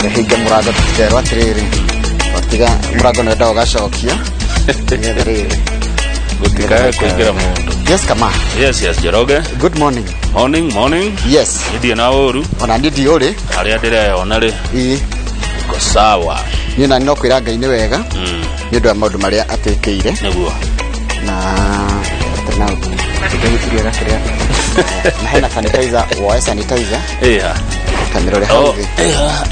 Hinge mũrango tũtikerwo atĩrĩrĩ, watiga mũrango nĩ wendaga ũgacokia nĩgetha rĩrĩ Gũtikae kũingĩra mũndũ. Yes, kama. Yes, Njoroge. Good morning. Morning, morning. Yes. Niĩ na ũru. Ona niĩ ndiũrĩ. Harĩa ndĩreyona rĩ. Ii. Iko sawa. Niĩ nani no kwĩra Ngai nĩ wega nĩ ũndũ wa maũndũ marĩa atĩkĩire. Nĩguo. Na na iria gakĩrĩa na hena sanitizer, woe sanitizer. Ĩha. Kamĩrore hau Oh, thĩ. ĩha.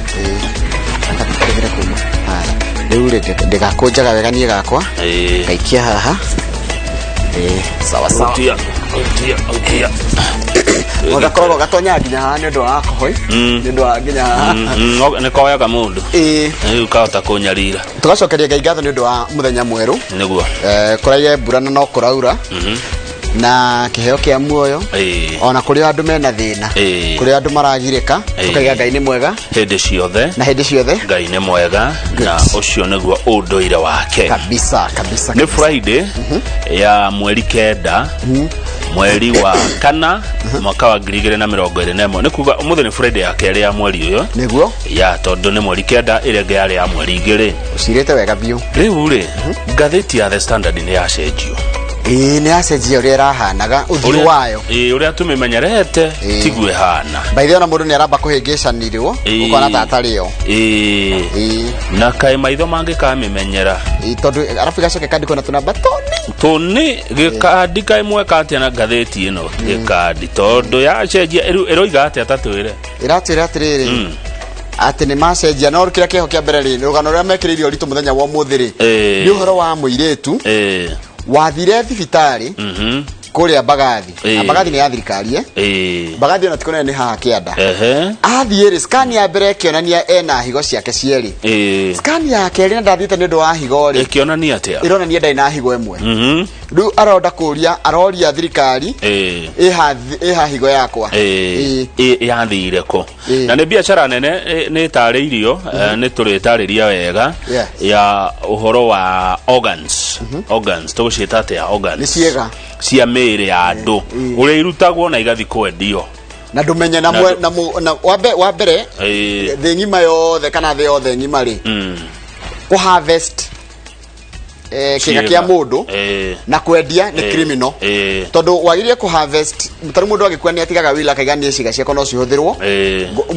Akatũgĩre kuma haya rĩu rĩ, ndĩgakũnjaga wega niĩ gakwa. Ĩĩ. Ngaikia haha. Ĩĩ, sawa sawa. Hutia, hutia, hutia. Gakoragwo gatonya nginya haha nĩ ũndũ wa alcohol, nĩ ũndũ wa nginya haha. Nĩ koyaga mũndũ. Ĩĩ. Rĩu kahota kũnyarira. Tũgacokeria Ngai ngatho nĩ ũndũ wa mũthenya mwerũ. Nĩguo. Kũraire mbura na no kũraura na kĩheo kĩa muoyo. Ona kũrĩ andũ mena thĩna, kũrĩ andũ maragirĩka, tũkaiga Ngai nĩ mwega hĩndĩ ciothe. Na hĩndĩ ciothe. Ngai nĩ mwega na ũcio nĩguo ũndũire wake. Kabisa kabisa. Nĩ Friday ya mweri 9, mweri wa kana, mwaka wa 2021. Nĩ kuga ũmũthĩ nĩ Friday ya kerĩ ya mweri ũyũ. Nĩguo. Ya tondũ nĩ mweri 9, ĩrĩa ĩngĩ yarĩ ya mweri 2. Ũcirĩte wega biũ. Rĩu rĩ, ngathĩti ya The Standard nĩ yacenjio. Ĩĩ, nĩ yacenjia ũrĩa ĩrahanaga ũthiũ wayo. Ĩĩ, ũrĩa tũmĩmenyerete tiguo ĩhana. By the way, ona mũndũ nĩ aramba kũhĩngĩcanirwo, ũkona ta atarĩ yo. Ĩĩ. Na kaĩ maitho mangĩkamĩmenyera. Ĩĩ, tondũ arabu igacoka ĩkandĩkwo na tũnamba tũni. Tũni gĩkandi kaĩ mweka atĩa na ngathĩti ĩno gĩkandi tondũ yacenjia rĩu ĩroiga atĩa ta twĩre? Ĩratwĩra atĩrĩrĩ, atĩ nĩ macenjia, no kĩrĩa kĩho kĩa mbere rĩ, rũgano rũrĩa mekĩrĩire ũritũ mũthenya wa ũmũthĩ rĩ, nĩ ũhoro wa mũirĩtu wathire thibitarĩ kũrĩa Mbagathi. Na Mbagathi nĩ ya thirikari, eh? Mbagathi ona ti kũnene, nĩ haha kĩanda. Athiĩ rĩ, scan ya mbere ĩkĩonania ena higo ciake cierĩ. Scan ya kerĩ, na ndathiĩte nĩ ũndũ wa higo rĩ, ĩkĩonania atĩa? Ĩronania ndarĩ na higo ĩmwe. Rĩu aronda kũria, aroria thirikari, ĩha higo yakwa? Ĩĩ. Yathire kũ? Na nĩ biacara nene nĩ ĩtarĩirio, nĩ tũrĩtarĩria wega ya ũhoro wa organs. Organs tũgũciĩta atĩa? Organs Nĩ ciĩga. Cia mĩĩrĩ ya andũ, ũrĩa irutagwo na igathi kwendio. Na ndũmenye na Na na na wa mbere, thĩ ng'ima yothe kana thĩ yothe ng'ima rĩ, kũ harvest kĩga kĩa mũndũ na kwendia nĩ criminal, tondũ wagĩrĩire kũ harvest tarĩ mũndũ agĩkua nĩ atigaga will, akaiga niĩ ciĩga ciakwa no cihũthĩrwo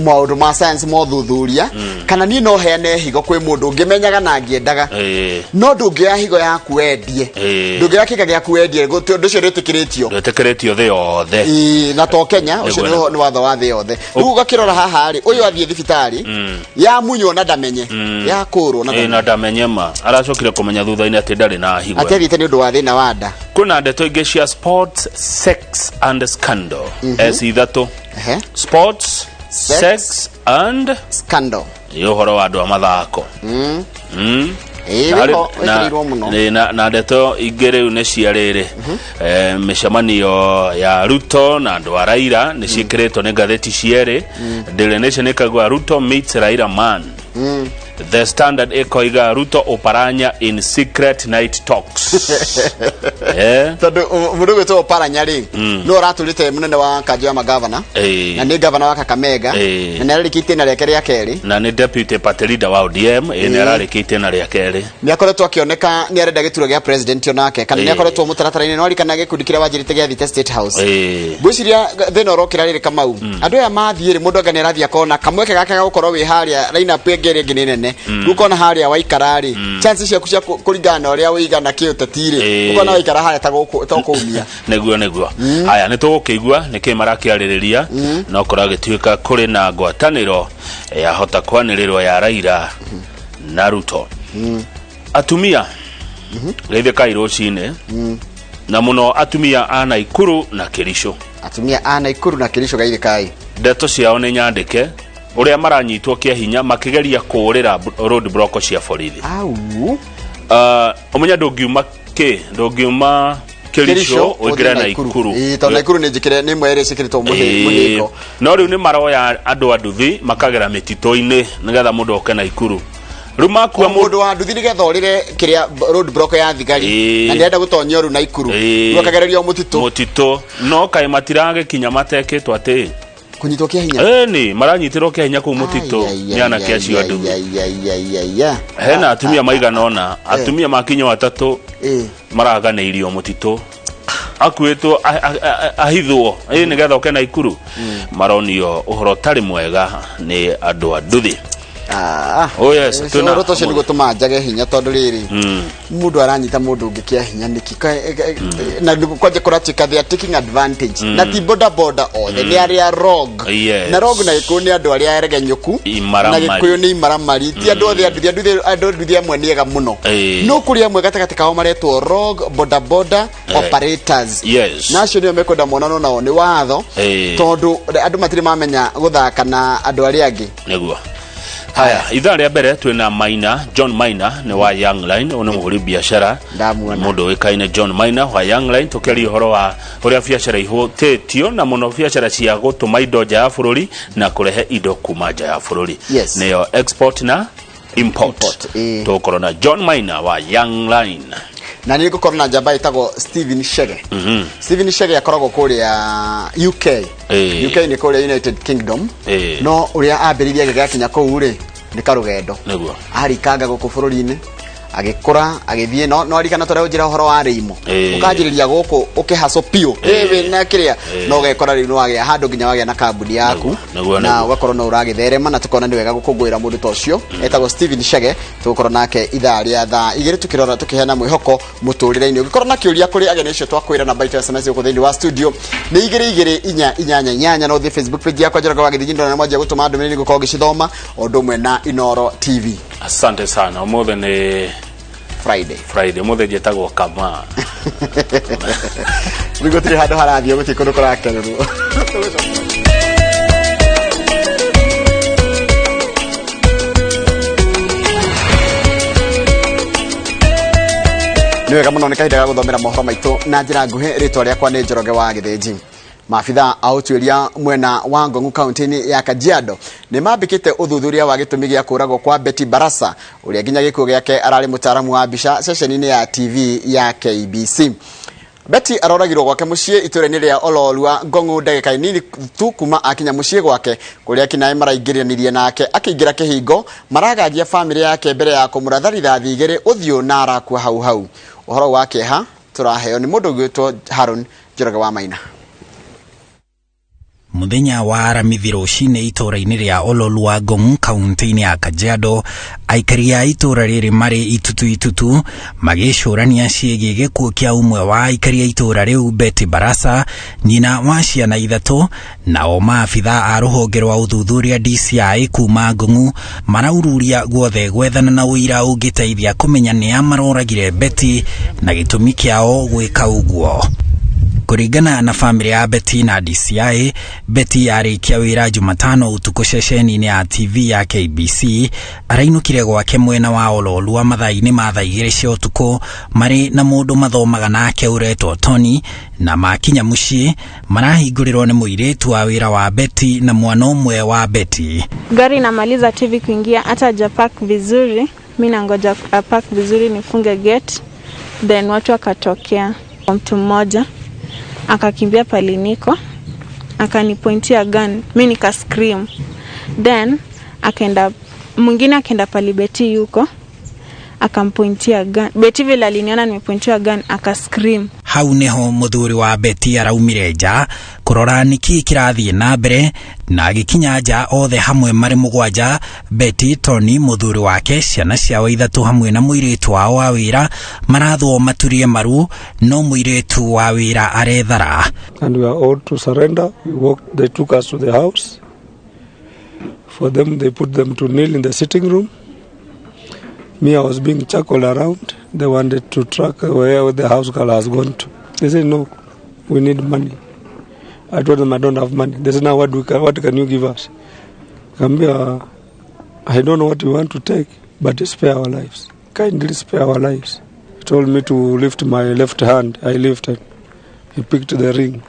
maũndũ ma science, mothuthuria, kana niĩ no heane higo kwĩ mũndũ ngĩmenyaga na ngĩendaga. No ndũngĩoya higo yaku wendie. Ndũngĩoya kĩga gĩaku wendie. Ũndũ ũcio ndwĩtĩkĩrĩtio. Ndwĩtĩkĩrĩtio thĩ yothe. Ĩĩ, na to Kenya ũcio. Nĩguo. Nĩ watho wa thĩ yothe. Rĩu ũgakĩrora haha rĩ, ũyũ athiĩ thibitarĩ yamunywo na ndamenye, yakũrwo na Ĩĩ, na ndamenye. ndamenye ma aracokire kũmenya thutha-inĩ atĩ ndarĩ na higo. Atĩ athiĩte nĩ ũndũ wa thĩna wa nda. Kwĩna ndeto ingĩ cia sports, sex and scandal, s ithatũ. Sports, Sex, sex and scandal. Nĩ ũhoro wa andũ a mathako. Ĩĩ, wĩho wĩkĩrĩirwo mũno. Ĩĩ, na ndeto ingĩ rĩu nĩ cia rĩrĩ, mĩcemanio ya Ruto na andũ a Raila nĩ ciĩkĩrĩtwo nĩ ngathĩti cierĩ. Daily Nation ĩkauga "Ruto meets Raila man". The Standard ĩkoiga "Ruto Oparanya in secret night talks". Tondũ mũndũ gwĩtwo Oparanya rĩ, nĩ ũratũrĩte mũnene wa kanjũ ya magavana, na nĩ gavana wa Kakamega, na nĩ ararĩkia itĩna rĩake rĩa kerĩ. Na nĩ deputy party leader wa ODM. Ĩĩ, nĩ ararĩkia itĩna rĩa kerĩ. Nĩ akoretwo akĩoneka nĩ arenda gĩturwa gĩa president onake, kana nĩ akoretwo mũtaratara-inĩ. No arikana gĩkundi kĩrĩa wanjĩrĩte gĩathiĩte State House. Ngwĩciria thĩna ũrokĩra rĩrĩ, Kamau, andũ aya mathiĩ rĩ, mũndũ anga nĩ arathiĩ akona kamweke gake ga gũkorwo wĩ harĩa line-up ĩngĩ ĩrĩa ĩngĩ nĩ nene. Rĩu ũkona harĩa waikara rĩ, chances ciaku cia kũringana na ũrĩa wĩigana kĩũteti rĩ, ũkona waikara harĩa ta ta ũkũumia. Nĩguo. Haya, nĩ tũgũkĩigua nĩkĩ marakĩarĩrĩria, no kũragĩtuĩka kũrĩ na ngwatanĩro yahota kwanĩrĩrwo ya Raila na Ruto. Atumia, geithĩkai rũcinĩ, na mũno atumia a Naikuru na Kĩricũ. Atumia a Naikuru na Kĩricũ, geithĩkai. Ndeto ciao nĩ nyandĩke, ũrĩa maranyitwo kĩa hinya makĩgeria kũũrĩra road block cia borithi. Au. Ũmenye ndũngiuma kĩ ndũngiuma Kĩricũ ũingĩre Naikuru. Ĩĩ, tondũ Naikuru nĩ njĩkĩre, nĩ ĩmwe ĩrĩa ĩcĩkĩrĩtwo mũhĩngo. No rĩu nĩ maroya andũ a nduthi makagera mĩtitũ-inĩ nĩgetha mũndũ oke Naikuru. Rĩu makua o mũndũ wa nduthi nĩgetha ũrĩre kĩrĩa road block ya thigari, na ndĩrenda gũtonyio rĩu Naikuru, rĩu akagererio mũtitũ. Mũtitũ, no kaĩ matiragĩkinya matekĩtwo atĩ Kũnyitwo kĩa hinya. Ĩni maranyitirwo kĩa hinya kũu mũtitũ nĩ anake acio a nduthi. Hena atumia maigana ũna, atumia makinya atatũ maraganĩirio mũtitũ, akuĩtwo ahithwo ĩ nĩgetha oke Naikuru, maronio ũhoro ũtarĩ mwega nĩ andũ a nduthi. Oh yes, twĩna Ũhoro ũcio nĩ gũtũma njage hinya tondũ rĩrĩ, mũndũ aranyita mũndũ ũngĩ kĩa hinya nĩkĩ? Na kwanja kũratuĩka they are taking advantage, na ti boda boda othe, nĩ arĩa rogue. Na rogue na Gĩkũyũ nĩ andũ arĩa aregenyũku. Imaramari. Na Gĩkũyũ nĩ imaramari, ti andũ othe a nduthi. Andũ nduthi amwe nĩ ega mũno. No kũrĩ amwe gatagatĩ kao maretwo rogue boda boda operators. Na acio nĩo mekwenda monanwo nao nĩ watho, tondũ andũ matirĩ mamenya gũthaka na andũ arĩa angĩ. Nĩguo. Haya, ithaa rĩa mbere twĩna Maina, John Maina nĩ wa Young Line, ũyũ nĩ mũhũri biacara. Ndamuona. Mũndũ ũĩkaine John Maina wa Young Line, tũkĩaria ũhoro wa ũrĩa biacara ihutĩtio na mũno biacara cia gũtũma indo nja ya bũrũri na kũrehe indo kuma nja ya bũrũri. Nĩyo export na import. Import, ĩĩ. Tũgũkorwo na John Maina wa Young Line. Na nĩ ngũkorwo na njamba ĩtagwo Steven Shege. Steven Shege akoragwo kũrĩa UK. UK nĩ kũrĩa United Kingdom. No ũrĩa ambĩrĩirie agĩgakinya kũu rĩ, nĩ karũgendo. Arikanga gũkũ bũrũri-inĩ, agĩkũra, agĩthiĩ, no arikana tũrĩa ũnjĩra ũhoro wa rĩimũ. Ũkanjĩrĩria gũkũ ũkĩhacũ biũ. Wĩna kĩrĩa, no ũgekora rĩu nĩwagĩa handũ nginya wagĩa na kambuni yaku. Na ũgakorwo no ũragĩtherema, na tũkona nĩ wega gũkũngũĩra mũndũ ta ũcio. Etagwo Steven Chege, tũgũkorwo nake ithaa rĩa thaa 2 tukĩrora tũkĩheana mwĩhoko mũtũrĩre-inĩ. Ũngĩkorwo na kĩũria kũrĩ ageni acio twakwĩra, namba itũ ya SMS gũkũ thĩinĩ wa studio nĩ 22488, na ũthiĩ Facebook page yakwa Njoroge wa Gĩthĩnji, ndona mwanjia gũtũma ndũmĩrĩri gũkorwo ngĩcithoma, o ũndũ ũmwe na Inoro TV. Asante sana. Ũmũthĩ nĩ Friday. Friday. Ũmũthĩ njĩtagwo Kama. Rĩu gũtirĩ handũ harathiĩ, gũtirĩ kũndũ kũrakererwo. Nĩ wega mũno, nĩ kahinda ga gũthomera mohoro maitũ na njĩra nguhĩ. Rĩtwa rĩakwa nĩ Njoroge wa Gĩthĩnji. Maabitha a ũtuĩria mwena wa Ngong'u kaunti-inĩ ya Kajiado nĩ mambĩkĩte ũthuthuria wa gĩtũmi gĩa kũragwo kwa Betty Barasa, ũrĩa nginya gĩkuũ gĩake ararĩ mũtaaramu wa mbica ceceni-inĩ ya TV ya KBC. Betty aroragirwo gwake mũciĩ itũũra-inĩ rĩa Ololua Ngong'u ndagĩka nini tu kuma akinya mũciĩ gwake, kũrĩa kinaĩ maraingĩranirie nake akĩingĩra kĩhingo maragagia famĩlĩ yake mbere ya kũmũratha rithathi 2 ũthiũ na arakua hau hau. Ũhoro wa kĩeha tũraheo nĩ mũndũ ũgwĩtwo Haron Njoroge wa Maina. Mũthenya wa Aramithi rũcinĩ itũũra-inĩ rĩa Ololua Ngong kaunti-inĩ ya Kajiado, aikari a itũũra rĩrĩ marĩ itutu itutu magĩcũrania ciĩgiĩ gĩkuũ kĩa ũmwe wa aikari a itũũra rĩu Betty Barasa, nyina wa ciana 3, nao maabitha a rũhonge rwa ũthuthuria DCI kuma Ngong'u maraururia guothe gwethana na ũira ũngĩteithia kũmenya nĩa maroragire Betty na gĩtũmi kĩao gwĩka ũguo. Kũringana na famĩlĩ ya Betty na DCI, Betty arĩkia wĩra Jumatano ũtukũ ceceni-inĩ ya TV ya KBC, arainũkire gwake mwena wa Ololua mathaa-inĩ ma thaa 2 cia ũtukũ marĩ na mũndũ mathomaga nake ũretwo Tony, na makinya mũciĩ marahingũrĩrwo nĩ mũirĩtu wa wĩra wa Betty na mwana ũmwe wa Betty. Gari inamaliza TV kuingia, hata hajapark vizuri, mi nangoja apark vizuri nifunge gate, then watu wakatokea. Mtu mmoja akakimbia pale niko, akanipointia gun, mi nika scream. Then akaenda mwingine akaenda pale Betty yuko, akampointia gun. Betty vile aliniona nimepointiwa gun aka scream. Hau niho muthuri wa Betty araumire nja kurora niki kirathie na mbere, na agikinya nja othe hamwe marĩ mũgwanja, Betty, Tony muthuri wake, ciana ciao 3 hamwe na mũirĩtu wao wa wĩra marathwo maturie maru, no mũirĩtu wa wĩra arethara. And we are all to surrender. We walked, they took us to the house. For them, they put them to kneel in the sitting room. Me, I was being chuckled around. They wanted to track where the house girl has gone to. They said, no, we need money. I told them I don't have money. They said, now what can you give us? Kambia, I don't know what you want to take, but spare our lives. Kindly spare our lives. He told me to lift my left hand. I lifted. He picked the ring.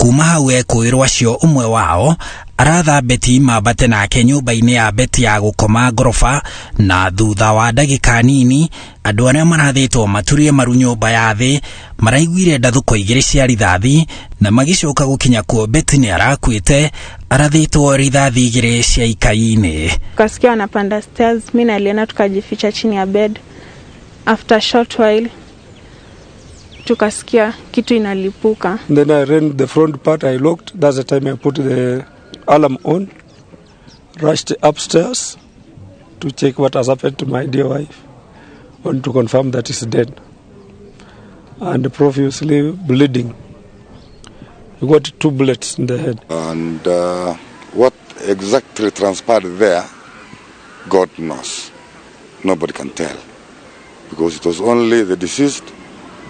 Kuma hau ekũĩrwo acio ũmwe wao aratha Betty mambate nake nyũmba-inĩ ya Betty ya gũkoma ngoroba, na thutha wa ndagĩka nini andũ arĩa marathĩtwo maturie maru nyũmba ya thĩ maraiguire ndathũko igĩrĩ cia rithathi na magĩcoka gũkinya kuo Betty nĩ arakuĩte arathĩtwo rithathi igĩrĩ cia ikai-inĩ. Tukasikia wanapanda stairs, mi na Liana tukajificha chini ya bed. After short while tukasikia kitu inalipuka. Then I ran the front part, I locked. That's the time I put the alarm on, rushed upstairs to check what has happened to my dear wife, and to confirm that he's dead and profusely bleeding. He got 2 bullets in the head. And what exactly transpired there, God knows. Nobody can tell, because it was only the deceased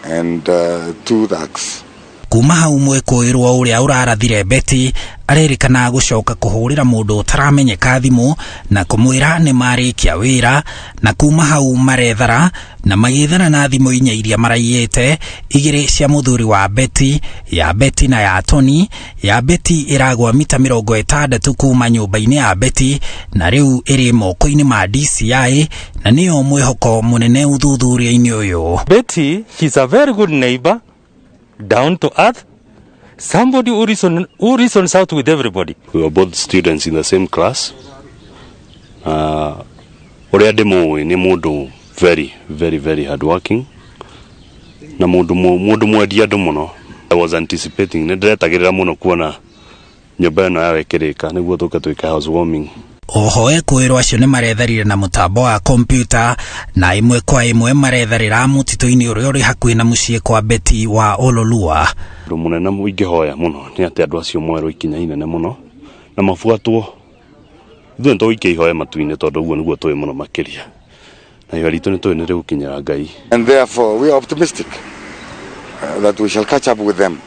and 2 thugs. Kuma hau mwĩkũĩrwo ũrĩa ũrarathire Betty arerĩkana gũcoka kũhũrĩra mũndũ ũtaramenyeka thimũ na kũmwĩra nĩ marĩkia wĩra, na kuma hau marethara na magĩthara na thimũ inya iria maraiyĩte, igĩrĩ cia mũthuri wa Betty, ya Betty na ya Tony. Ya Betty ĩragwa mita 60 kuma nyũmba-inĩ ya Betty na rĩu ĩrĩ moko-inĩ ma DCI na nĩyo mwĩhoko mũnene ũthuthuria-inĩ ũyũ. Betty, she's a very good neighbor, down to earth, somebody who reasons out with everybody. We were both students in the same class. Ũrĩa ndĩmũĩ nĩ mũndũ very, very, very hardworking na mũndũ mwendi andũ mũno. I was anticipating, nĩ ndĩretagĩrĩra mũno kuona nyũmba ĩno yawe ĩkĩrĩka nĩguo tũke twĩke housewarming. Oho ekũĩrwo acio nĩ maretharire na mũtambo wa kompyuta na ĩmwe kwa ĩmwe maretharĩra mũtitũ-inĩ ũrĩa ũrĩ hakuhĩ na mũciĩ kwa Betty wa Ololua. Ũndũ mũnene ingĩhoya mũno nĩ atĩ andũ acio moerwo ikinya inene mũno na mabuatwo. Ithuĩ nĩ tũgũikia ihoya matu-inĩ tondũ ũguo nĩguo tũĩ mũno makĩria, na ihoya ritũ nĩ tũĩ nĩ rĩgũkinyĩra Ngai. And therefore we are optimistic that we shall catch up with them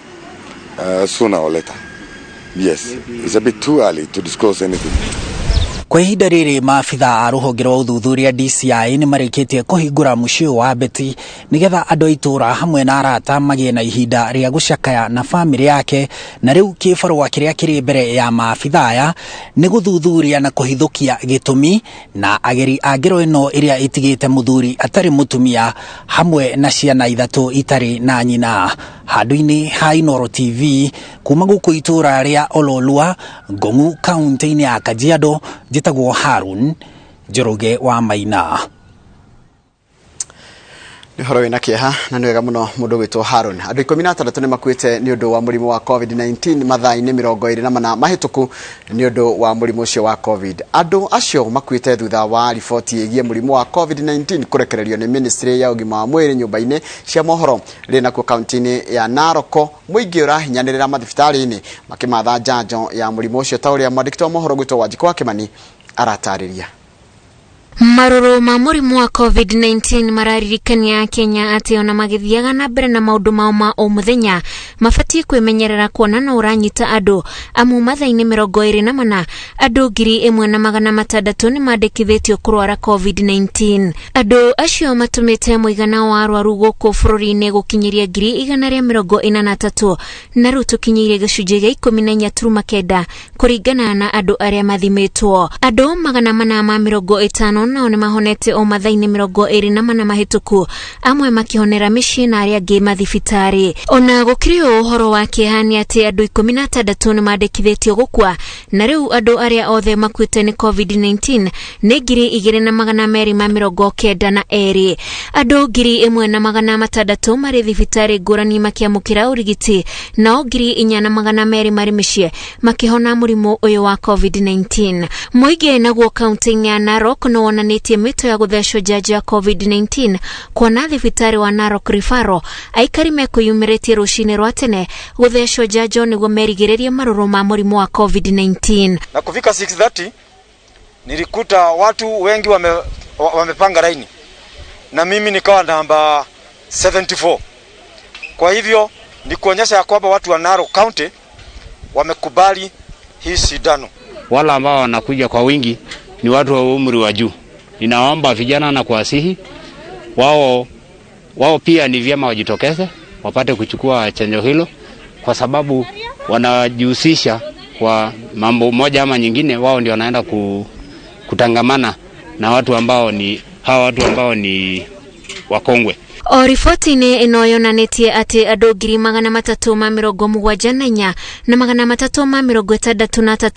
sooner or later. Yes, it's a bit too early to disclose anything. Kwa ihinda rĩrĩ maabitha a rũhonge rwa ũthuthuria DCI nĩ marĩkĩtie kũhingũra mũciĩ wa Betty nĩgetha andũ a itũũra hamwe na arata magĩe na ihinda rĩa gũcakaya na bamĩrĩ yake, na rĩu kĩbarũa kĩrĩa kĩrĩ mbere ya maabitha aya nĩ gũthuthuria na kũhithũkia gĩtũmi na ageri a ngero ĩno ĩrĩa ĩtigĩte mũthuri atarĩ mũtumia hamwe na ciana ithatũ itarĩ na nyina. Handũ-inĩ ha Inooro TV kuma gũkũ itũũra rĩa Ololua, Ngong'u, kaunti-inĩ ya Kajiado, njĩtagwo Harun Njoroge wa Maina. Nĩ ũhoro wĩna kĩeha na nĩ wega mũno mũndũ gwĩtwo Harun. Andũ 16 nĩ makuĩte nĩ ũndũ wa mũrimũ wa COVID-19 mathaa-inĩ 24 mahĩtũku nĩ ũndũ wa mũrimũ ũcio wa COVID. Andũ acio makuĩte thutha wa riboti ĩgiĩ mũrimũ wa COVID-19 kũrekererio nĩ ministry ya ũgima wa mwĩrĩ nyũmba-inĩ cia mohoro. Rĩ nakuo kaunti-inĩ ya Narok mũingĩ ũrahinyanĩrĩra mathibitarĩ-inĩ makĩmatha njanjo ya mũrimũ ũcio ta ũrĩa mwandĩki wa mohoro gwĩtwo Wanjikũ wa Kĩmani aratarĩria. Marũrũ ma mũrimũ wa COVID-19 mararirikania Kenya atĩ ona magĩthiaga na mbere na maũndũ mao ma o mũthenya mabatiĩ kwĩmenyerera kuona no ũranyita andũ amu mathaa-inĩ 24 andũ 1600 nĩ mandĩkithĩtio kũrwara COVID-19. Andũ acio matũmĩte mũigana wa arwaru gũkũ bũrũri-inĩ gũkinyĩria 143 na rĩu tũkinyĩire gĩcunjĩ gĩa 14.9 kũringana na andũ arĩa mathimĩtwo. Andũ 450 nao nĩ mahonete o mathaa-inĩ 24 mahĩtũku, amwe makĩhonera mĩciĩ na arĩa angĩ mathibitarĩ. Ona gũkĩrĩ ũũ, ũhoro wa kĩeha nĩ atĩ andũ 16 nĩ mandĩkithĩtio gũkua, na rĩu andũ arĩa othe makuĩte nĩ COVID-19 nĩ 2292. Andũ 1600 marĩ thibitarĩ ngũrani makĩamũkĩra ũrigiti, nao 4200 marĩ mĩciĩ makĩhona mũrimũ ũyũ wa COVID-19. Mũingĩ naguo kaunti-inĩ ya Narok nĩ wonanĩtie mĩto ya gũthecwo njanjo ya COVID-19 kuona thibitarĩ wa Narok Referral aikari mekwĩyumĩrĩtie rũcinĩ rwa tene gũthecwo njanjo nĩguo merigĩrĩrie marũrũ ma mũrimũ wa COVID-19. Na kufika 6:30 nilikuta watu wengi wamepanga laini na mimi nikawa namba 74. Kwa hivyo ni kuonyesha ya kwamba watu wa Narok County wamekubali hii sindano. Wala ambao wanakuja kwa wingi ni watu wa umri wa juu. Ninaomba vijana na kuwasihi wao pia ni vyema wajitokeze wapate kuchukua chanjo hilo, kwa sababu wanajihusisha kwa mambo moja ama nyingine, wao ndio wanaenda kutangamana na watu ambao ni hawa watu ambao ni wakongwe. O riboti-inĩ ĩno yonanĩtie atĩ andũ 374,364 na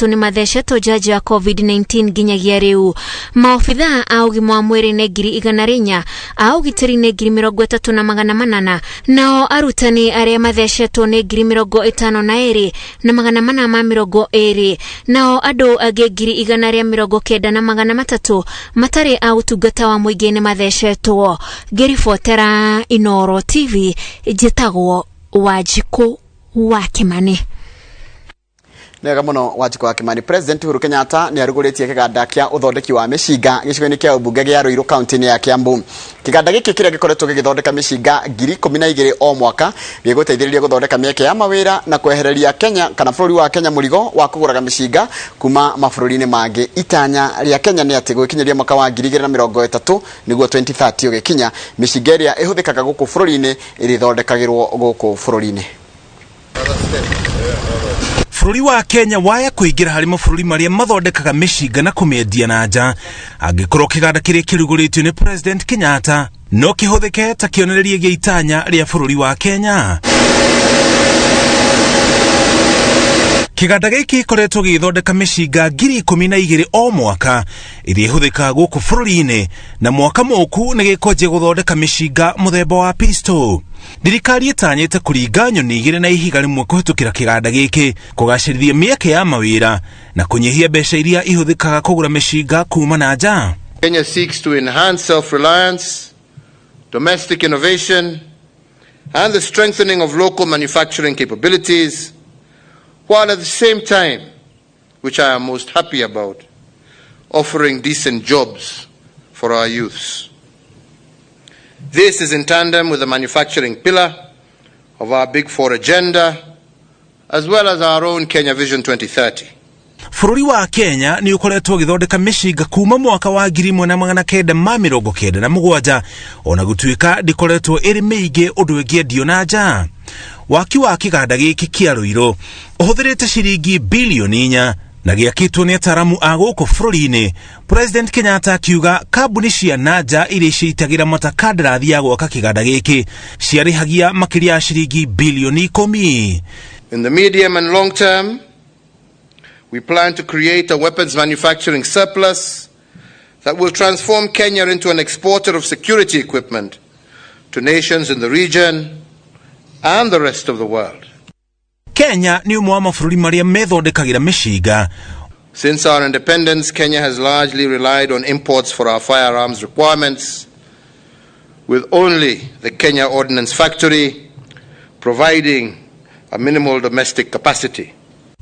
nĩ mathecetwo njanjo ya COVID-19 nginyagia rĩu. Maobithaa a ũgima wa mwĩrĩ nĩ 400,000, a ũgitĩri nĩ 30,800, nao arutani arĩa mathecetwo nĩ 52,420, nao andũ angĩ 190,300 matarĩ a ũtungata wa mũingĩ nĩ mathecetwo. Ngĩribotera Inoro TV, njĩtagwo Wanjikũ wa Kimani. Nega muno Wanjikũ wa Kimani. President Uhuru Kenyatta nĩ arugũrĩtie kĩganda kĩa ũthondeki wa mĩcinga gĩcigo-inĩ kĩa ũmbunge gĩa Ruiru kaunti-inĩ ya Kiambu. Kĩganda gĩkĩ kĩrĩa gĩkoretwo gĩgĩthondeka mĩcinga 12,000 o mwaka gĩgũteithĩrĩria gũthondeka mĩeke ya mawĩra na kwehereria Kenya kana bũrũri wa Kenya mũrigo wa kũgũraga mĩcinga kuma mabũrũri-inĩ mangĩ. Itanya rĩa Kenya nĩ atĩ gwĩkinyĩria mwaka wa 2030 nĩguo 2030 ũgĩkinya, mĩcinga ĩrĩa ĩhũthĩkaga gũkũ bũrũri-inĩ ĩrĩthondekagĩrwo gũkũ bũrũri-inĩ. Bũrũri wa Kenya waya kũingĩra harĩ mabũrũri marĩa mathondekaga mĩcinga na kũmĩendia na nja angĩkorwo kĩganda kĩrĩa kĩrugũrĩtio nĩ President Kenyatta no kĩhũthĩke ta kĩonereria gĩa itanya rĩa bũrũri wa Kenya. Kĩganda gĩkĩ gĩkoretwo gĩgĩthondeka mĩcinga 12,000 o mwaka ĩrĩa ĩhũthĩkaga gũkũ bũrũri-inĩ, na mwaka mũku nĩ gĩkwanjia gũthondeka mĩcinga mũthemba wa pistol. Thirikari ĩtanyĩte kũringa nyoni igĩrĩ na ihiga rĩmwe kũhĩtũkĩra kĩganda gĩkĩ, kũgacĩrithia mĩeke ya mawĩra na kũnyihia mbeca iria ihũthĩkaga kũgũra mĩcinga kuma na nja. Kenya seeks to enhance self-reliance, domestic innovation, and the strengthening of local manufacturing capabilities, while at the same time, which I am most happy about, offering decent jobs for our youths. This is in tandem with the manufacturing pillar of our Big Four agenda, as well as our own Kenya Vision 2030. Bũrũri wa Kenya nĩ ũkoretwo ũgĩthondeka mĩcinga kuma mwaka wa 1997, ona gũtuĩka ndĩkoretwo ĩrĩ mĩingĩ ũndũ ĩngĩendio na nja. Waki wa kĩganda gĩkĩ kĩa Ruiru ũhũthĩrĩte ciringi bilioni 4 na gĩakĩtwo nĩ ataaramu a gũkũ bũrũri-inĩ. President Kenyatta akiuga kambuni cia nanja iria ciitagĩra mata kandarathi ya gwaka kĩganda gĩkĩ ciarĩhagia makĩria ya ciringi bilioni 10. In the medium and long term, we plan to create a weapons manufacturing surplus that will transform Kenya into an exporter of security equipment to nations in the region and the rest of the world. Kenya nĩ ũmwe wa mabũrũri marĩa methondekagĩra mĩcinga. Since our independence, Kenya has largely relied on imports for our firearms requirements, with only the Kenya Ordnance Factory providing a minimal domestic capacity.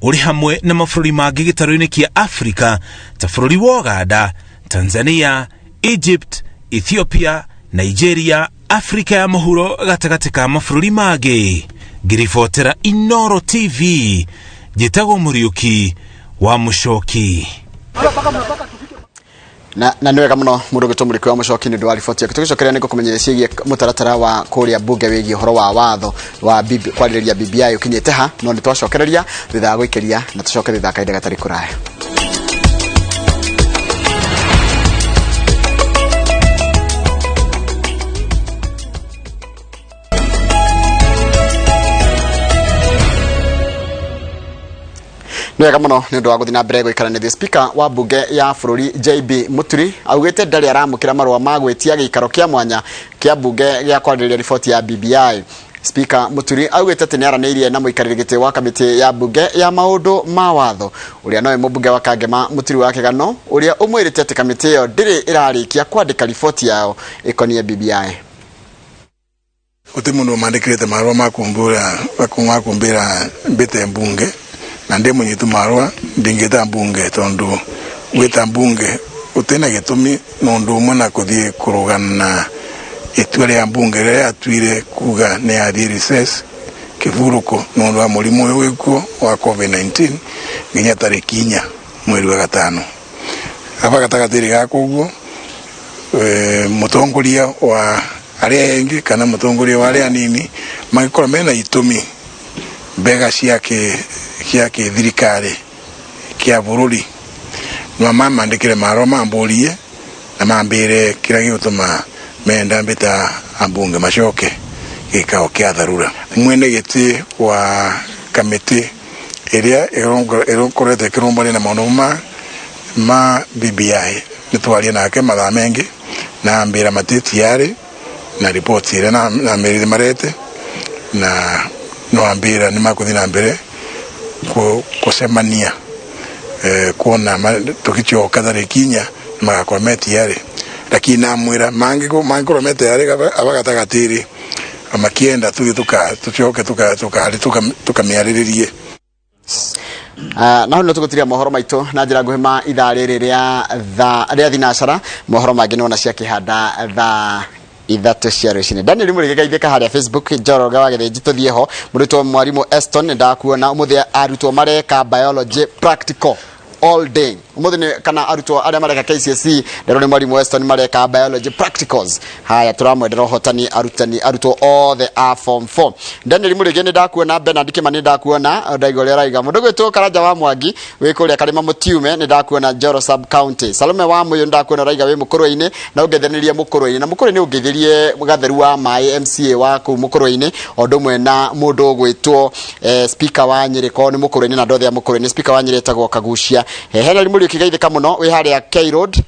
Ũrĩ hamwe na mabũrũri mangĩ gĩtarũ-inĩ kĩa Afrika ta bũrũri wa Uganda, Tanzania, Egypt, Ethiopia, Nigeria, Afrika ya mũhuro gatagatĩ ka mabũrũri mangĩ. Ngĩribotera Inoro TV, njĩtagwo Mũriũki wa Mũcoki. Na nĩ wega mũno mũndũ ũgĩtwo Mũrĩki wa Mũcoki nĩ ũndũ wa riboti yaku. Tũgĩcokeria nĩ ngũkũmenyithia ciĩgiĩ mũtaratara wa kũrĩa mbunge wĩgiĩ ũhoro wa watho wa kwarĩrĩria BBI ũkinyĩte ha, no nĩ twacokereria thutha wa gũikĩria na tũcoke thutha wa kahinda gatarĩ kũraya. Nĩ wega mũno nĩ ũndũ wa gũthiĩ na mbere gũikara nĩ. Speaker wa mbunge ya bũrũri JB Muturi augĩte ndarĩ aramũkĩra marũa ma gwĩtia gĩikaro kĩa mwanya kĩa mbunge gĩa kwarĩrĩria riboti ya BBI. Speaker Muturi augĩte atĩ nĩ aranĩirie na mũikarĩri gĩtĩ wa kamĩtĩ ya mbunge ya maũndũ ma watho, ũrĩa nowe mũmbunge wa Kangema Muturi wa Kĩgano, ũrĩa ũmwĩrĩte atĩ kamĩtĩ ĩyo ndĩrĩ ĩrarĩkia kwandĩka riboti yao ĩkoniĩ BBI. Guti mundu mandikirite marua makumbura makumbira mbite mbunge na ndi munyitu marua ndingita mbunge tondu gwita mbunge utina gitumi nundu umwe na kuthie kurugana na itua ria mbunge riria yatuire kuga ni yathie recess kiburuko nundu wa murimu uyu wikuo wa COVID-19 nginya tariki 4 mweri wa gatano. Aba gatagati gaka uguo, mutongoria wa aria engi kana mutongoria wa aria anini magikorwo mena itumi Mbega cia cia kĩ-thirikari kĩa bũrũri no mamandĩkĩre marũa mambũrie na mambĩre kĩrĩa gĩgũtũma menda mbĩta ambunge macoke gĩikaro kĩa dharura. Mwene gĩtĩ wa kamĩtĩ ĩrĩa ĩkoretwo ĩkĩrũmbũyania na maũndũ ma ma BBI nĩtwaria nake mathaa mengĩ na ambĩra matĩ tiyarĩ na riboti ĩrĩa namerire marete na no ambĩra nĩ makũthiĩ na mbere kũcemania kuona tũgĩcoka tarĩki inya magakorwo me tiyarĩ, lakini namwĩra mangĩkorwo me tayarĩ aba gatagatĩ rĩ makienda tũthiĩ tũcoke tũkamĩarĩrĩrie. Na hau nĩ tũgũtiria mohoro maitũ na njĩra nguhĩ ma ithaa rĩrĩ rĩa thaa rĩa thinacara. Mohoro mangĩ nĩ wona cia kĩhanda thaa 3 cia rũcinĩ. Daniel Mũrĩgĩ geithĩka harĩa Facebook. Njoroge wa Gĩthĩnji tũthiĩ ho. Mũrutwo mwarimũ Eston nĩ ndakuona. Ũmũthĩ arutwo mareka biology practical all day ũmũthĩ nĩ kana arutwo arĩa mareka KCSE nderwo nĩ mwarimũ Eston mareka biology practicals. Haya, tũramwendera ũhotani arutani arutwo othe a form 4. Daniel Mũrĩgĩ nĩ ndakuona. Bernard Kĩmani nĩ ndakuona, ndaiga ũrĩa ũraiga. Mũndũ gwĩtwo Karanja wa Mwangi wĩ kũrĩa Karĩma Mũtiume nĩ ndakuona. Njoro sub county, Salome wa Mũyũ nĩ ndakuona, ũraiga wĩ Mũkũrwe-inĩ na ũngethanĩrie Mũkũrwe-inĩ na Mũkũrwe-inĩ, ũngeithĩrie Gatheru wa Maĩ, MCA wa kũu Mũkũrwe-inĩ, o ũndũ ũmwe na mũndũ ũgwĩtwo speaker wa Nyĩrĩ korwo nĩ Mũkũrwe-inĩ na andũ othe a Mũkũrwe-inĩ. Speaker wa Nyĩrĩ etagwo Kagucia. Henry Mũriũki, geithĩka mũno wĩ harĩa K Road.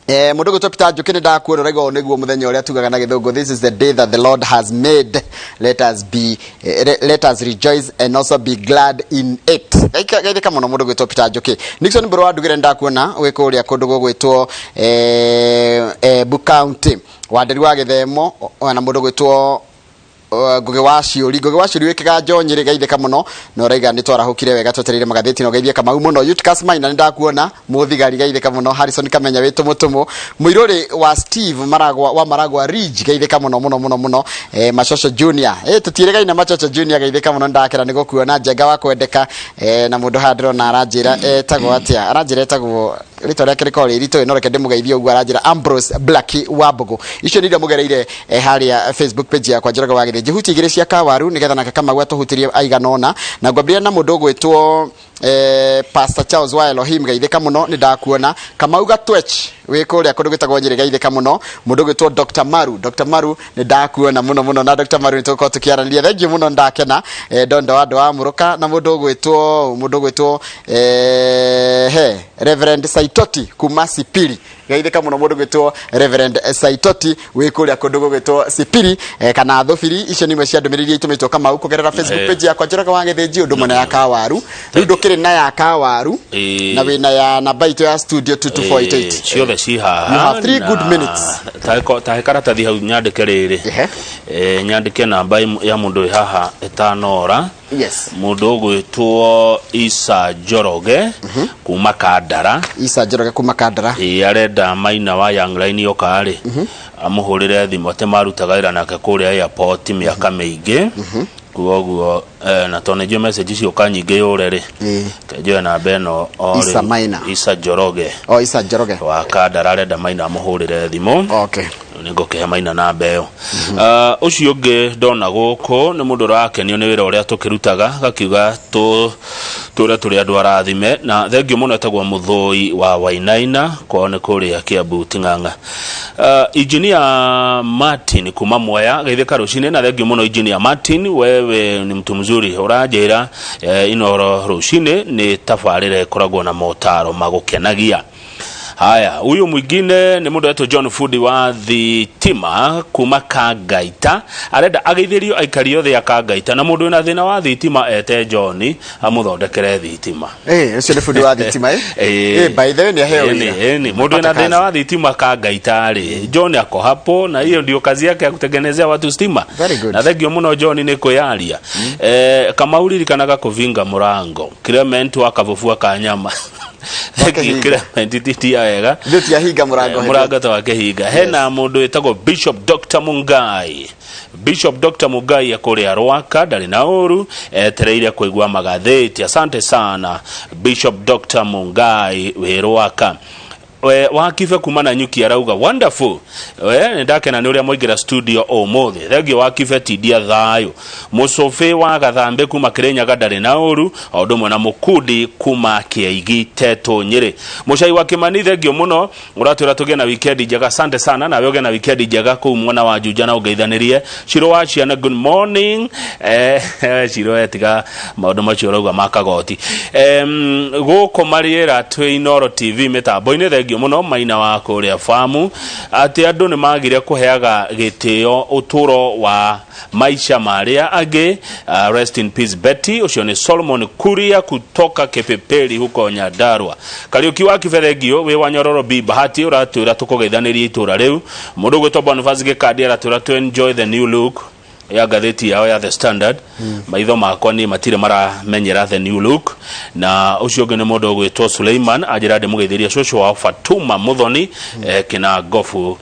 Mũndũ gwĩtwo Peter Njũkĩ nĩ ndakuona, ũraiga ũũ nĩguo mũthenya ũrĩa tugaga na gĩthũngũ, "This is the day that the Lord has made, let us rejoice and also be glad in it." Geithĩka mũno mũndũ gwĩtwo Peter Njũkĩ. Nixon Mbũrũ wa Ndugĩre nĩ ndakuona wĩ kũrĩa kũndũ gũgwĩtwo Embu County. Wanderi wa Gĩthemo na mũndũ gwĩtwo Ngũgĩ wa Ciũri, Ngũgĩ wa Ciũri wĩ Kĩganjo Nyĩrĩ, geithĩka mũno na ũraiga nĩ twarahũkire wega twetereire magathĩti na ũgeithie Kamau mũno. Eutychus Maina nĩ ndakuona, mũthigari, geithĩka mũno. Harrison Kamenya wĩ Tũmũtũmũ. Mũirũrĩ wa Steve Maragwa wa Maragwa Ridge, geithĩka mũno mũno mũno mũno. Macoco Junior, tũtiĩrĩgaine. Macoco Junior, geithĩka mũno, ndakera nĩ gũkuona. Njenga wa kwendeka na mũndũ haha ndĩrona aranjĩra etagwo atĩa, aranjĩra etagwo rĩtwa rĩake rĩkorwo rĩ iritũ, no reke ndĩmũgeithie ũguo, aranjĩra Ambrose Blackie wa Mbũgũ. Icio nĩ iria mũgereire harĩa Facebook page yakwa Njoroge wa Gĩthĩnji. Huti igĩrĩ cia kawaru nĩgetha nake Kamau atũhutirie aigana ũna, na ngwambĩrĩria na mũndũ ũgwĩtwo Pastor Charles wa Elohim, geithĩka mũno, nĩ ndakuona. Kamau Gatwech wĩ kũrĩa kũndũ gwĩtagwo Nyĩrĩ, geithĩka mũno. Mũndũ ũgwĩtwo Dr. Maru, Dr. Maru nĩ ndakuona mũno mũno, na Dr. Maru nĩ tũgũkorwo tũkĩaranĩria, thank you mũno, ndakena. Dondo wa andũ wa Mũrũka na mũndũ ũgwĩtwo he Reverend Saitoti kuma Sipiri, geithĩka mũno. Mũndũ gwĩtwo Reverend Saitoti wĩ kũrĩa kũndũ gũgwĩtwo Sipiri kana Thũbiri. Icio nĩ imwe cia ndũmĩrĩri iria itũmĩtwo Kamau kũgerera Facebook page yakwa Njoroge wa Gĩthĩnji, ũndũ ũmwe na ya Kawaru. Rĩu ndũkĩrĩ na ya Kawaru na wĩna ya namba itũ ya studio 22488. Ciothe ci haha. You have 3 good minutes. Tahe karatathi hau nyandĩke rĩrĩ. Nyandĩke namba ya mũndũ wĩ haha ĩtanora. Mũndũ ũgwĩtwo Isa Njoroge kuma Kandara. Isa Njoroge kuma Kandara. Ĩĩ, arenda Maina wa Young Line oka rĩ amũhũrĩre thimũ atĩ marutaga wĩra nake kũrĩa airport mĩaka mĩingĩ, koguo na tondũ nĩnjũĩ message cioka nyingĩ yũre rĩ, njoe namba ĩno o Isa rĩu. Maina. Isa Njoroge. O Isa Njoroge. Wa Kandara arenda Maina amũhũrĩre thimũ. Nĩ ngũkĩhe Maina namba ĩyo. Ũcio ũngĩ ndona gũkũ nĩ mũndũ ũrakenio nĩ wĩra ũrĩa tũkĩrutaga, gakiuga tũre tũrĩ andũ arathime na thengiũ mũno, etagwo Mũthũi wa Wainaina, kwao nĩ kũrĩa Kĩambu Ting'ang'a. Engineer Martin kuma Mwea, geithĩka rũcinĩ na thengiũ mũno. Engineer Martin, wewe ni mtu mzuri, ũranjĩra Inoro rũcinĩ nĩ tabarĩra ĩkoragwo na motaro magũkenagia. Haya, huyu mwingine nĩ mũndũ wetwo John Fundi wa thitima kuma Kangaita, arenda ageithĩrio aikari othe a Kangaita na mũndũ wĩna thĩna wa thitima ete John amũthondekere thitima. Ũcio nĩ bundi wa thitima. By the way, nĩ aheo wĩra. Ĩni mũndũ wĩna Apate thĩna wa thitima Kangaita rĩ, John ako hapo na hiyo ndio kazi yake ya kutengenezea watu stima. Very good. Na thengio mũno John nĩ kwĩyaria. Kamau, ririkanaga kũvinga mũrango. Clement wa Kabũbua ka nyama. Wakehinga. Clement titia wega. Ithuĩ tiahinga mũrango. Mũrango ta wakehinga. Hena mũndũ wĩtagwo Bishop Dr. Mungai, Bishop Dr. Mungai akũrĩa Rwaka, ndarĩ na ũru, etereire kũigua magathĩti. Asante sana Bishop Dr. Mungai wĩ Rwaka. We, wakibe kuma na nyuki arauga wonderful. We nĩ ndakena nĩ ũrĩa mwaingĩra studio ũmũthĩ. Thengio wakibe, tindia thayũ. Mũcũbĩ wa gathambe kuma Kĩrĩnyaga ndarĩ na ũru, o ũndũ ũmwe na mũkundi kuma Kĩaigi Tetũ Nyĩrĩ. Mũcai wa Kĩmani, thengio mũno, ũratwĩra tũgĩe na wikendi njega. Asante sana, nawe ũgĩe na wikendi njega kũu mwena wa Juja na ũngeithanĩrie. Ciro wa ciana, good morning. Ciro etiga maũndũ macio ũrauga ma kagoti. Gũkũ marĩera twĩ Inoro TV mĩtambo-inĩ, thengio mũno maina wa kũrĩa famu atĩ andũ nĩ magire kũheaga gĩtĩo ũtũro wa maisha ma arĩa angĩ. Rest in peace Betty. Ũcio nĩ Solomon Kuria kutoka Kipipiri huko Nyandarua. Kariũki wa Kibethengio wĩ wa Nyororo B Bahati ũratwĩra tũkũgeithanĩria itũra rĩu. Mũndũ ũgwĩtwo Boniface Gĩkandi aratwĩra to enjoy the new look ya ngathĩti yao ya The Standard. Maitho makwa niĩ matirĩ maramenyera the new look. Na ũcio ũngĩ nĩ mũndũ ũgwĩtwo Suleiman anjĩra ndĩmũgeithĩrie cũcũ wao Fatuma Muthoni, kĩna Ngobu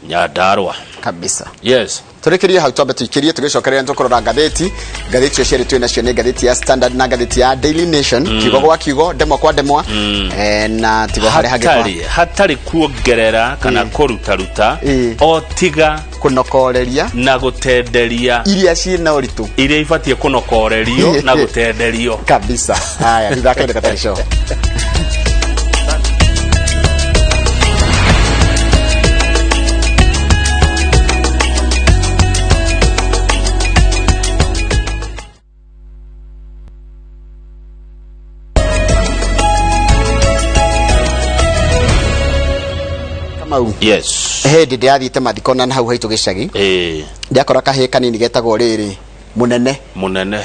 Nyandarua. Kabisa. Yes. Tũrĩkĩrie hau, twambe tũikĩrie, tũgĩcokerera nĩtũkũrora ngathĩti. Ngathĩti icio cierĩ twĩ nacio nĩ ngathĩti ya Standard na ngathĩti ya Daily Nation, kiugo gwa kiugo, ndemwa kwa ndemwa, na tigo harĩa hangĩ hatarĩ hatarĩ kuongerera kana kũrutaruta, o tiga kũnokoreria na gũtenderia iria ciĩna ũritũ, iria ibatiĩ kũnokorerio na gũtenderio. Kabisa. Haya, thutha wa kahinda gatarĩ coho. Kamau, Yes. Hĩndĩ ndĩrathiĩte mathiko na hau haitũ gĩcagi, ndĩakora kahĩĩ kanini getagwo rĩrĩ mũnene. Mũnene.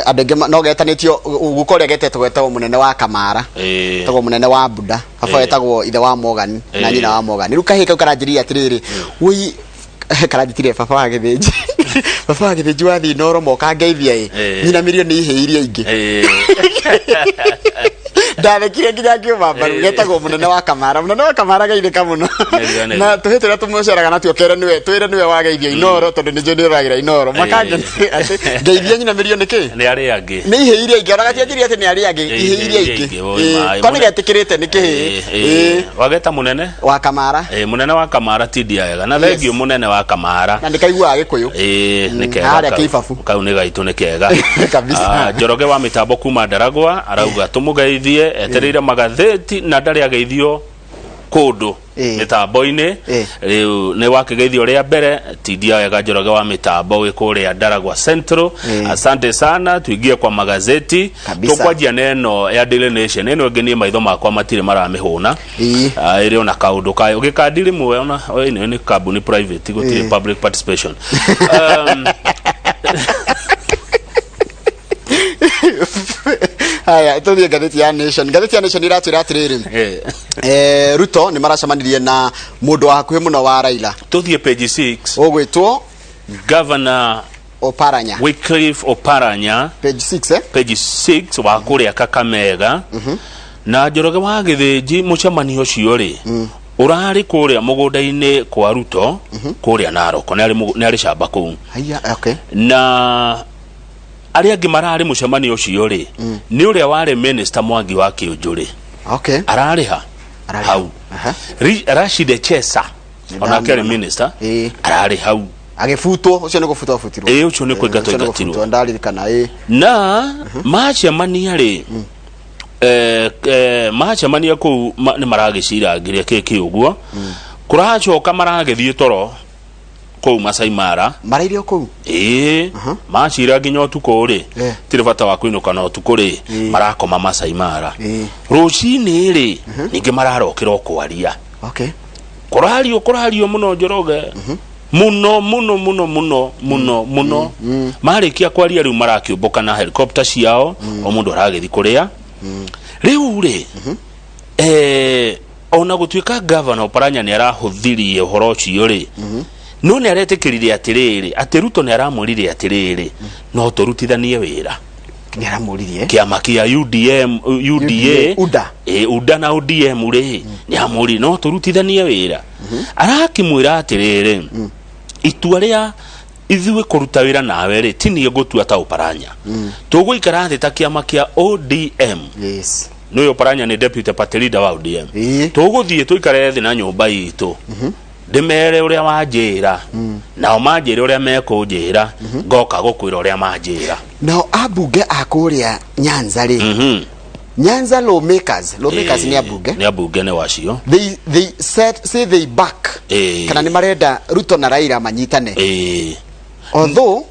Andũ aingĩ no getanĩtio guka ũrĩa getetwo, getagwo mũnene wa Kamara, getagwo mũnene wa Buda, baba etagwo ithe wa Morgan na nyina wa Morgan. Rĩu kahĩĩ kau karanjĩrire atĩrĩrĩ, wũi, karanjĩtire baba wa Gĩthĩnji, baba wa Gĩthĩnji, wathiĩ Inooro moka ngeithia ĩ. Nyina mĩrio nĩ ihĩĩ iria ingĩ. Ndathekire nginya ngiuma mbaru. Getagwo mũnene wa Kamara, mũnene wa Kamara, geithĩka mũno. Nĩguo, nĩguo. Na tũhĩ tũrĩa tũmũceraga natuo kere nĩwe twĩre nĩwe wageithio Inooro, tondũ nĩ njũĩ nĩ ũragĩra Inooro makangenia atĩ ngeithia nyina mĩrio nĩ kĩ. Nĩ arĩa angĩ. Nĩ ihĩĩ iria ingĩ, ona gatianjĩrire atĩ nĩ arĩa angĩ, ihĩĩ iria ingĩ. Oi, maĩ. Ko nĩ getĩkĩrĩte nĩ kĩhĩĩ. Wageta mũnene wa Kamara. Mũnene wa Kamara, tindia wega na thengio mũnene wa Kamara. Na ndĩkaiguaga Gĩkũyũ. Nĩ kega. Harĩa kau. Kĩbabu. Kau nĩ gaitũ, nĩ kega. Kabisa. Ah, Njoroge wa mĩtambo kuma Ndaragwa arauga tũmũgeithie, etereire magathĩti na ndarĩ ageithio kũndũ mĩtambo-inĩ. Rĩu nĩ wakĩgeithio rĩa mbere, tindia wega Njoroge wa mĩtambo wĩ kũrĩa Ndaragwa Central. Asante sana. Tuingie kwa magazeti. Kabisa. Tũkwanjia na ĩno ya Daily Nation. Ĩno ĩngĩ niĩ maitho makwa matirĩ maramĩhũna. Ah, ĩrĩ ona kaũndũ kayo gĩkandi rĩmwe, ona ĩno nĩ kambuni private, gũtirĩ public participation. Haya, tũthiĩ ngathĩti ya Nation. Ngathĩti ya Nation iratwĩra atĩrĩrĩ, Ruto nĩ maracemanirie na mũndũ wa hakuhĩ mũno wa Raila. Tũthiĩ page 6. Ũgwĩtwo Governor Oparanya. Wycliffe Oparanya. Page 6, eh? Page 6 wa kũrĩa Kakamega. Na Njoroge wa Gĩthĩnji, mũcemanio ũcio rĩ ũrarĩ kũrĩa mũgũnda-inĩ kwa Ruto kũrĩa Narok, nĩ arĩ camba kũu. Haya, okay. Na arĩa angĩ mararĩ mũcemanio ũcio rĩ nĩ ũrĩa warĩ minister Mwangi wa Kĩũnjũrĩ. Ararĩ ha Ararĩ hau. Rashid Echesa onake arĩ minister, ararĩ hau. Agĩbutwo, ũcio nĩ gũbutwo abutirwo. Ĩĩ, ũcio nĩ kũingatwo Ũcio nĩ aingatirwo. gũbutwo, ndaririkana, ĩĩ. Na macemania rĩ, macemania kũu nĩ maragĩcirangĩria kĩ kĩ ũguo kũracoka maragĩthiĩ toro kũu Masai Mara. Maraire o kũu? Ĩĩ, macira nginya ũtukũ rĩ, tirĩ bata wa kũinũka na ũtukũ rĩ, marakoma Masai Mara. Rũcinĩ rĩ, ningĩ mararokĩra o kwaria. Kũrario, kũrario mũno Njoroge, mũno mũno mũno mũno mũno mũno. Marĩkia kwaria rĩu marakĩũmbũka na helicopter ciao, o mũndũ aragĩthi kũrĩa. Rĩu rĩ, ona gũtuĩka Governor Oparanya nĩ arahũthirie ũhoro ũcio rĩ, no nĩ aretĩkĩrire atĩrĩrĩ atĩ Ruto nĩ aramwĩrire atĩrĩrĩ, no tũrutithanie wĩra. Nĩ aramũririe. Kĩama kĩa UDM, UDA. UDA. UDA na ODM rĩ, nĩ amũririe no tũrutithanie wĩra. Arakĩmwĩra atĩrĩrĩ, itua rĩa ithuĩ kũruta wĩra nawe rĩ, ti niĩ ngũtua ta Oparanya, tũgũikara thĩ ta kĩama kĩa ODM. Nĩ ũyũ Oparanya nĩ deputy party leader wa ODM. Ĩĩ. Tũgũthiĩ tũikare thĩ na nyũmba itũ, ndĩmere ũrĩa wanjĩra, nao manjĩre ũrĩa mekũnjĩra, ngoka gũkwĩra ũrĩa manjĩra. Nao ambunge a kũrĩa Nyanza rĩ, Nyanza lawmakers, lawmakers nĩ ambunge. Nĩ ambunge nĩ wacio. They said, say they back kana nĩ marenda Ruto na Raila manyitane, although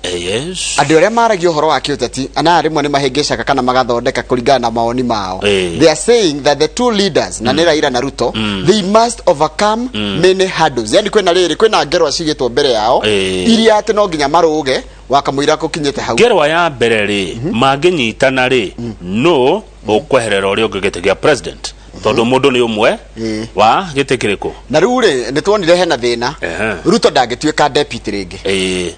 andũ arĩa maragia ũhoro wa kĩũteti ana rĩmwe nĩ mahĩngĩcaga kana magathondeka kũringana na mawoni mao. They are saying that the two leaders, na nĩ Raila na Ruto, they must overcome many hurdles, yani kwĩna rĩrĩ, kwĩna ngerwa cigĩtwo mbere yao iria atĩ no nginya marũge wakamũira gũkinyĩte hau. Ngerwa ya mbere rĩ, mangĩnyitana rĩ, no ũkweherera ũrĩa ũngĩ gĩtĩ gĩa president, tondũ mũndũ nĩ ũmwe wa gĩtĩ kĩrĩkũ. Na rĩu rĩ, nĩ tuonire hena thĩna. Ruto ndangĩtuĩka deputy rĩngĩ. Ĩĩ,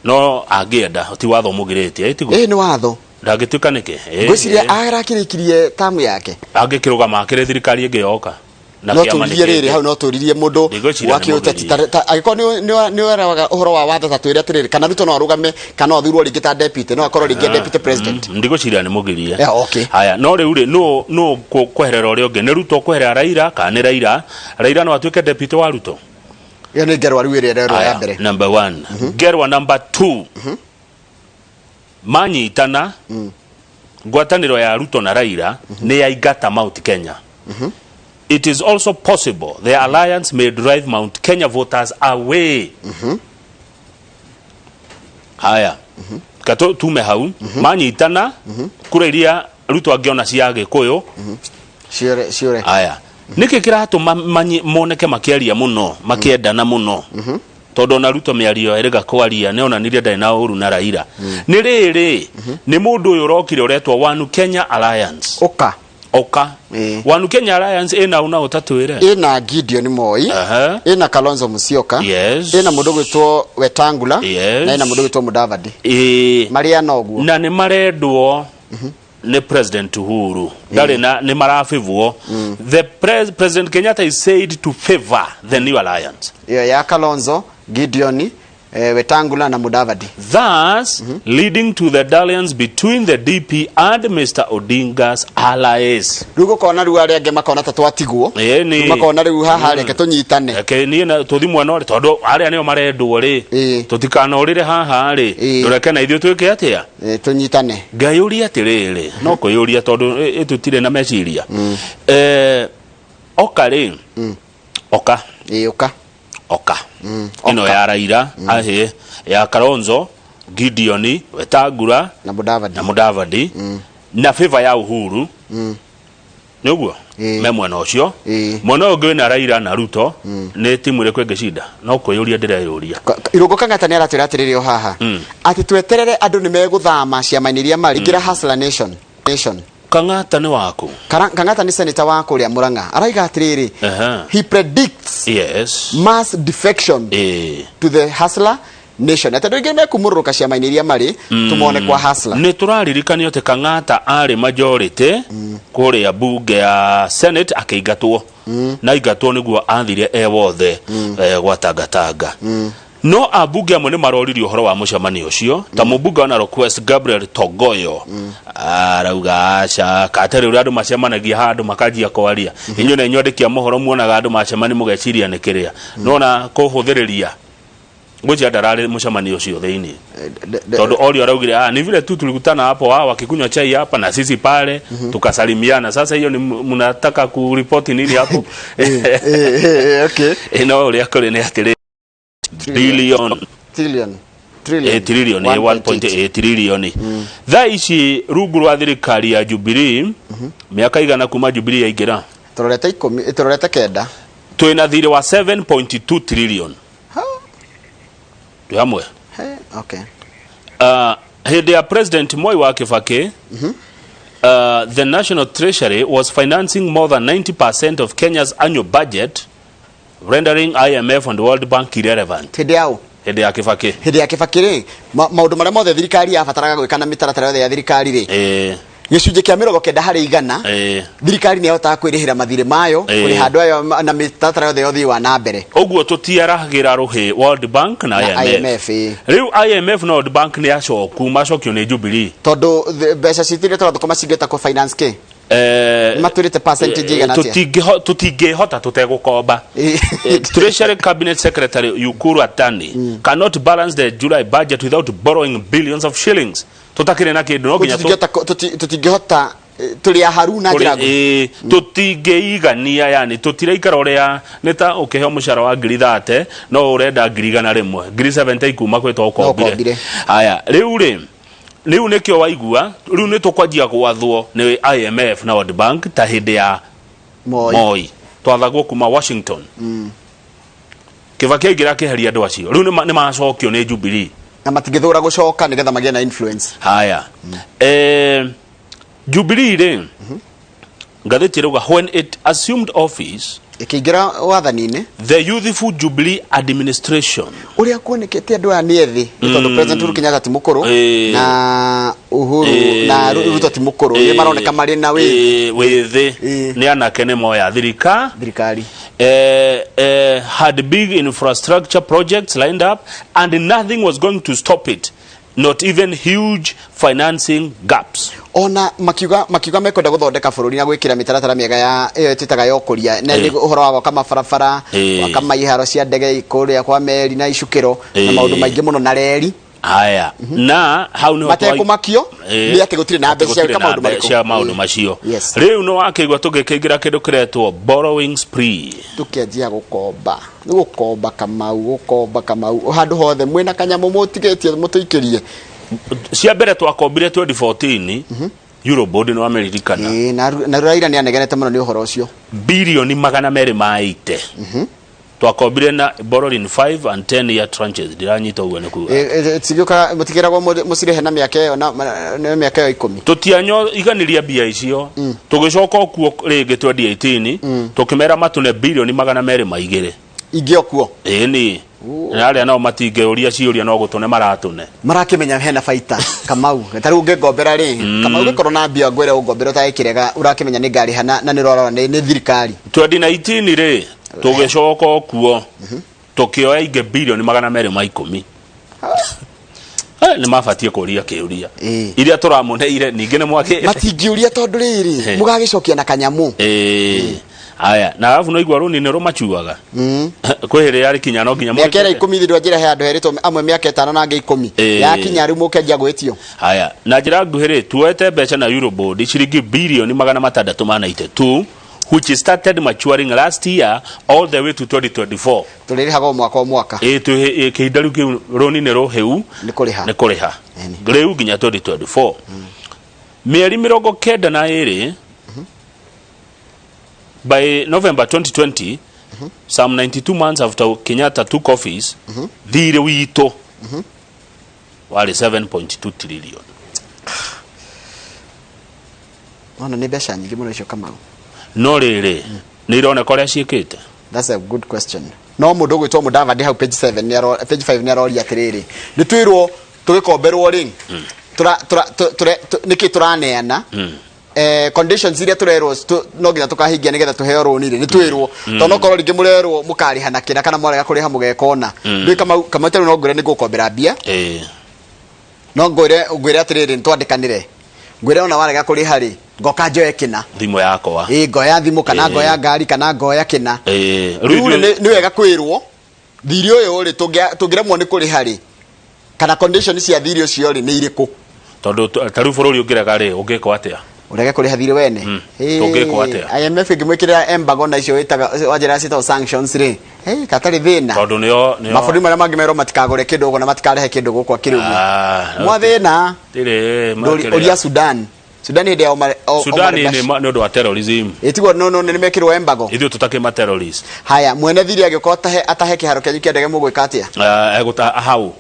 no angĩenda, ti watho mũgirĩtie, ĩ tiguo? Ĩĩ, nĩ watho. Ndangĩtuĩka nĩkĩ? Ngwĩciria arakĩrĩkirie tamu yake. Angĩkĩrũgama akĩrĩ thirikari ĩngĩ yoka na No kĩama nĩ tũririe rĩrĩ kĩngĩ. hau, no tũririe mũndũ Ndigwĩciria wa nĩ kĩũteti. mũgirie. Angĩkorwo nĩ weraga ũhoro wa watho, ta twĩre atĩrĩrĩ, kana Ruto no arũgame kana no athurwo rĩngĩ ta deputy, no akorwo rĩngĩ deputy president? Ndigwĩciria nĩ mũgirie. Yeah, okay. Haya, no rĩu rĩ, nũ kweherera ũrĩa ũngĩ? Nĩ Ruto kweherera Raila kana nĩ Raila? Raila no atuĩke deputy wa Ruto? Ĩyo nĩ ngerwa rĩu ĩrĩa ĩrerwo ya Haya, mbere. Number one. Ngerwa number two, manyitana, ngwatanĩro ya Ruto na Raila nĩ yaingata Mount Kenya. It is also possible the alliance may drive Mount Kenya voters away. Haya, ka tume hau, manyitana, kura iria Ruto angĩona cia Gĩkũyũ ciũre ciũre. Aya, nĩkĩ kĩratũma moneke makĩaria mũno, makĩendana mũno, tondũ ona Ruto mĩario erĩga kwaria nĩ onanirie ndarĩ na ũru na Raila? Nĩ rĩrĩ, nĩ mũndũ ũyũ ũrokire ũretwo One Kenya Alliance. Ũka. Oka. Ĩĩ. One Kenya Alliance ĩna ũna ũtatwĩre? Ĩna Gideon Moi, ĩna Kalonzo Musyoka, ĩna mũndũ ũgwĩtwo Wetangula, na ĩna mũndũ ũgwĩtwo Mudavadi. Marĩa noguo. Na nĩ marendwo nĩ President Uhuru, ndarĩ na nĩ marabĩvwo. The President Kenyatta is said to favor the new alliance. Ĩyo ya Kalonzo, Gideon, Wetangula na Mudavadi. Thus leading to the dalliance between the DP and Mr. Odinga's allies. Rĩu gũkona rĩu arĩa angĩ makona ta twatigwo. Ĩni. Rĩu makona rĩu haha reke tũnyitane. Reke niĩ na tũthi mwena ũrĩ, tondũ arĩa nĩo marendwo rĩ, tũtikanorĩre haha rĩ, tũreke na ithuĩ twĩke atĩa? Tũnyitane. Ngayũria atĩrĩrĩ, no kwĩyũria tondũ ĩtũtirĩ na meciria. Oka rĩ, oka. Ĩĩ, ũka. Oka ĩno ya Raila, ahĩ ya Kalonzo, Gideon, Wetangula na Mudavadi, na Mudavadi, na favor ya Uhuru, nĩ ũguo me mwena ũcio. Mwena ũyũ ũngĩ wĩna Raila na Ruto, nĩ timu ĩrĩkũ ĩngĩcinda? No kwĩyũria ndĩreyũria. Irũngũ Kang'ata nĩ aratwĩra atĩrĩrĩ o haha, atĩ tweterere andũ nĩ megũthama ciama-inĩ iria marĩ ingĩra Hustler Nation Nation. Kang'ata nĩ waku? Kang'ata nĩ senator wa kũrĩa Murang'a. Araiga atĩrĩrĩ, he predicts mass defection to the Hustler Nation, atĩ andũ aingĩ mekumũrũrũka ciama-inĩ iria marĩ, tũmone kwa Hustler. Nĩ tũraririkanio atĩ Kang'ata arĩ majority kũrĩa bunge ya Senate, akĩingatwo, na aingatwo nĩguo athire e wothe, gwa Tangatanga. No ambunge amwe nĩ maroririe ũhoro wa mũcemanio ũcio, ta mũmbunge wa Narok West Gabriel Togoyo, arauga aca katerĩ ũrĩa andũ macemanagia handũ makanjia kwaria. Inyuĩ na inyuĩ andĩki a mohoro muonaga andũ macemani mũgeciria nĩ kĩrĩa nona kũhũthĩrĩria. Ngwĩciria ndararĩ mũcemanio ũcio thĩinĩ, tondũ orio araugire, ah, ni vile tu tulikutana hapo, ah, wakikunywa chai hapa na sisi pale, tukasalimiana. Sasa hiyo ni mnataka kuripoti nini hapo? Okay. No ũrĩa kũrĩ nĩ atĩrĩ, billion trillion. Trillion, 1.8 trillion thaa ici rungu rwa thirikari ya Jubilee. Mĩaka igana kuma Jubilee yaingĩra? Tũrorete 10, tũrorete 9. Twĩna thirĩ wa 7.2 trillion, twĩ hamwe. He, okay. Hĩndĩ ya President Moi wa Kibaki, the National Treasury was financing more than 90% of Kenya's annual budget, rendering IMF and World Bank irrelevant. Hĩndĩ ya ũ? Hĩndĩ ya Kibaki. Hĩndĩ ya Kibaki rĩ, maũndũ marĩa mothe thirikari yabataraga gwĩka na mĩtaratara yothe ya thirikari rĩ, gĩcunjĩ kĩa 90%, thirikari nĩ yahotaga kwĩrĩhĩra mathirĩ mayo, kũrĩha andũ ayo na mĩtaratara yothe ya ũthii wa na mbere. Ũguo tũtiaragĩra rũhĩ World Bank na na IMF. IMF, ĩĩ. Rĩu IMF na World Bank nĩ acoku macokio nĩ Jubilee. Tondũ mbeca citũ iria tũrathũkũma cingĩhota kũ finance kĩ? Matwĩrĩte percentage igana atĩa? Tũtingĩhota tũtegũkomba. Treasury Cabinet Secretary Ukur Atani cannot balance the July budget without borrowing billions of shillings. Tũtakĩrĩ na kĩndũ no nginya Tũtingĩhota tũrĩ aharu na njĩra nguhĩ. Tũtingĩigania, yani tũtiraikara ũrĩa nĩ ta ũkĩheo mũcara wa 30,000 no ũrenda 100,000, 70,000 ikuma kwĩ to ũkombire. Ũkombire. Haya, rĩu rĩ, rĩu nĩkĩo waigua rĩu nĩ tũkwanjia gwathwo nĩ IMF na World Bank ta hĩndĩ ya Moi. Moi twathagwo kuma Washington. Kibaki aingĩra akĩeheria andũ acio, rĩu nĩ macokio nĩ Jubilee. Na matingĩthũra gũcoka nĩgetha magĩe na influence. Haya, Jubilee rĩ, ngathĩti ĩrauga when it assumed office, Ĩkĩingĩra wathani-inĩ, the youthful Jubilee administration, Ũrĩa kuonekete andũ aya nĩ ethĩ, nĩ tondũ President Uhuru Kenyatta ti mũkũrũ na Uhuru na Ruto ti mũkũrũ, nĩ maroneka marĩ na wĩthĩ. Wĩthĩ, nĩ anake, nĩ moya thirikari. Had big infrastructure projects lined up and nothing was going to stop it, not even huge financing gaps. Ona makiuga mekwenda gũthondeka bũrũri na gwĩkĩra mĩtaratara mĩega ya ĩyo twĩtaga ya ũkũria, na nĩ ũhoro wa gwaka mabarabara, gwaka maiharo cia ndege kũrĩa kwa meri na icukĩro na maũndũ maingĩ mũno na reri. Haya, na hau niho Matekũmakio nĩ atĩ gũtirĩ na atĩ mbeca cia gũtirĩ gwĩka na maũndũ mbeca marĩkũ. cia maũndũ macio. Rĩu nĩ wakĩigua tũgĩkĩingĩra kĩndũ kĩretwo borrowing spree. Tũkĩanjia gũkomba, nĩ gũkomba Kamau, gũkomba Kamau, handũ hothe mwĩna kanyamũ mũtigĩtie mũtũikĩrie. Cia mbere twakombire 2014 Eurobond, nĩ wamĩririkana? Ĩĩ, na Raila nĩ anegenete mũno nĩ ũhoro ũcio. Birioni 280 twakombire na borrowed in 5 and 10 year tranches. Ndiranyita ũguo nĩ kuga. Cigĩũkaga mũtigĩragwo mũcirĩhe na mĩaka ĩyo na mĩaka ĩyo 10. Tũtianyo iganiria mbia icio, tũgĩcoka okuo rĩngĩ 2018 tũkĩmera matũne birioni 202. Ingĩ okuo. Ĩni, na arĩa nao matingĩũria ciũria, no gũtũne maratũne. Marakĩmenya hena baita Kamau. Ta rĩu ũngĩngombera rĩ, Kamau, ũngĩkorwo na mbia ngwĩre ũngombere ũtagĩkĩrega, ũrakĩmenya nĩ ngarĩha na nĩ ũrarora nĩ thirikari. 2019 rĩ, tũgĩcoka okuo tũkĩoya ingĩ birioni 210. Nĩ mabatiĩ kũria kĩũria iria tũramũneire ningĩ nĩ mwakĩ Matingĩũria tondũ rĩrĩ, mũgagĩcokia na kanyamũ. Aya, na arabu no igua rũni nĩ rũmacuaga kwĩ hĩrĩ yarĩ kinya no nginya Mĩaka ĩrĩa mũrĩke. 10 thirwa njĩra he andũ herĩtwo amwe mĩaka 5 na angĩ 10. Yakinya rĩu mũkenjia gwĩtio. Haya, na njĩra nguhĩ rĩ, tuoete mbeca na Eurobond ciringi birioni 692, which started maturing last year all the way to 2024. Tũrĩrĩhaga o mwaka o mwaka. Ĩ, kĩhinda rĩu kĩu rũni nĩ rũhĩu. Nĩ kũrĩha. Nĩ kũrĩha rĩu nginya 2024, mĩeri 92. By November 2020, some 92 months after Kenyatta took office, thirĩ witũ warĩ 7.2 trillion. Ona nĩ mbeca nyingĩ mũno icio, Kamau. No rĩrĩ, nĩ ironeka ũrĩa ciĩkĩte. That's a good question. No mũndũ ũgwĩtwo Mudavadi hau page 7 nĩ page 5 nĩ aroria atĩrĩrĩ, nĩ twĩrwo tũgĩkomberwo rĩ, nĩkĩ tũraneana conditions iria tũrerwo no nginya tũkahingia nĩgetha tũheo rũni rĩ, nĩ twĩrwo tondũ no korwo rĩngĩ mũrerwo mũkarĩha na kĩna kana mwarega kũrĩha mũgeka ũna. Ndũĩ Kamau, Kamau, tarĩu no ngwĩre nĩ ngũkombera mbia, no ngwĩre atĩrĩrĩ, nĩ twandĩkanĩre, ngwĩre ona warega kũrĩha rĩ, ngoka njoe kĩna. Thimũ yakwa. Ĩ, ngoya thimũ kana ngoya ngari kana ngoya kĩna. Rĩu rĩ, nĩ wega kwĩrwo thirĩ ũyũ rĩ, tũngĩremwo nĩ kũrĩha rĩ, kana condition cia thirĩ ũcio rĩ, nĩ irĩkũ? Tondũ ta rĩu bũrũri ũngĩrega rĩ, ũngĩkwo atĩa? Ũrege kũrĩha thirĩ wene? Tũngĩkwo atĩa? IMF ĩngĩmwĩkĩrĩra embargo na icio wĩtaga wanjĩra ciĩtagwo sanctions rĩ, hey, gatarĩ thĩna. Tondũ nĩo Mabũrũri marĩa mangĩ merwo matikagũre kĩndũ ũguo na matikarehe kĩndũ gũkũ akĩrĩ ũguo. Ah, Mwathĩna. Tirĩ Ndũri- ũria Sudan, Sudan hĩndĩ ya Sudan Omar nĩ Bashir. nĩ ũndũ wa terrorism. Ĩtiguo no nĩ mekĩrwo embargo. Ithuĩ tũtakĩma terrorist. Haya, mwene thirĩ angĩkorwo atahe kĩharo kĩanyu kĩa ndege, mũgwĩka atĩa? Ah, egũta hau.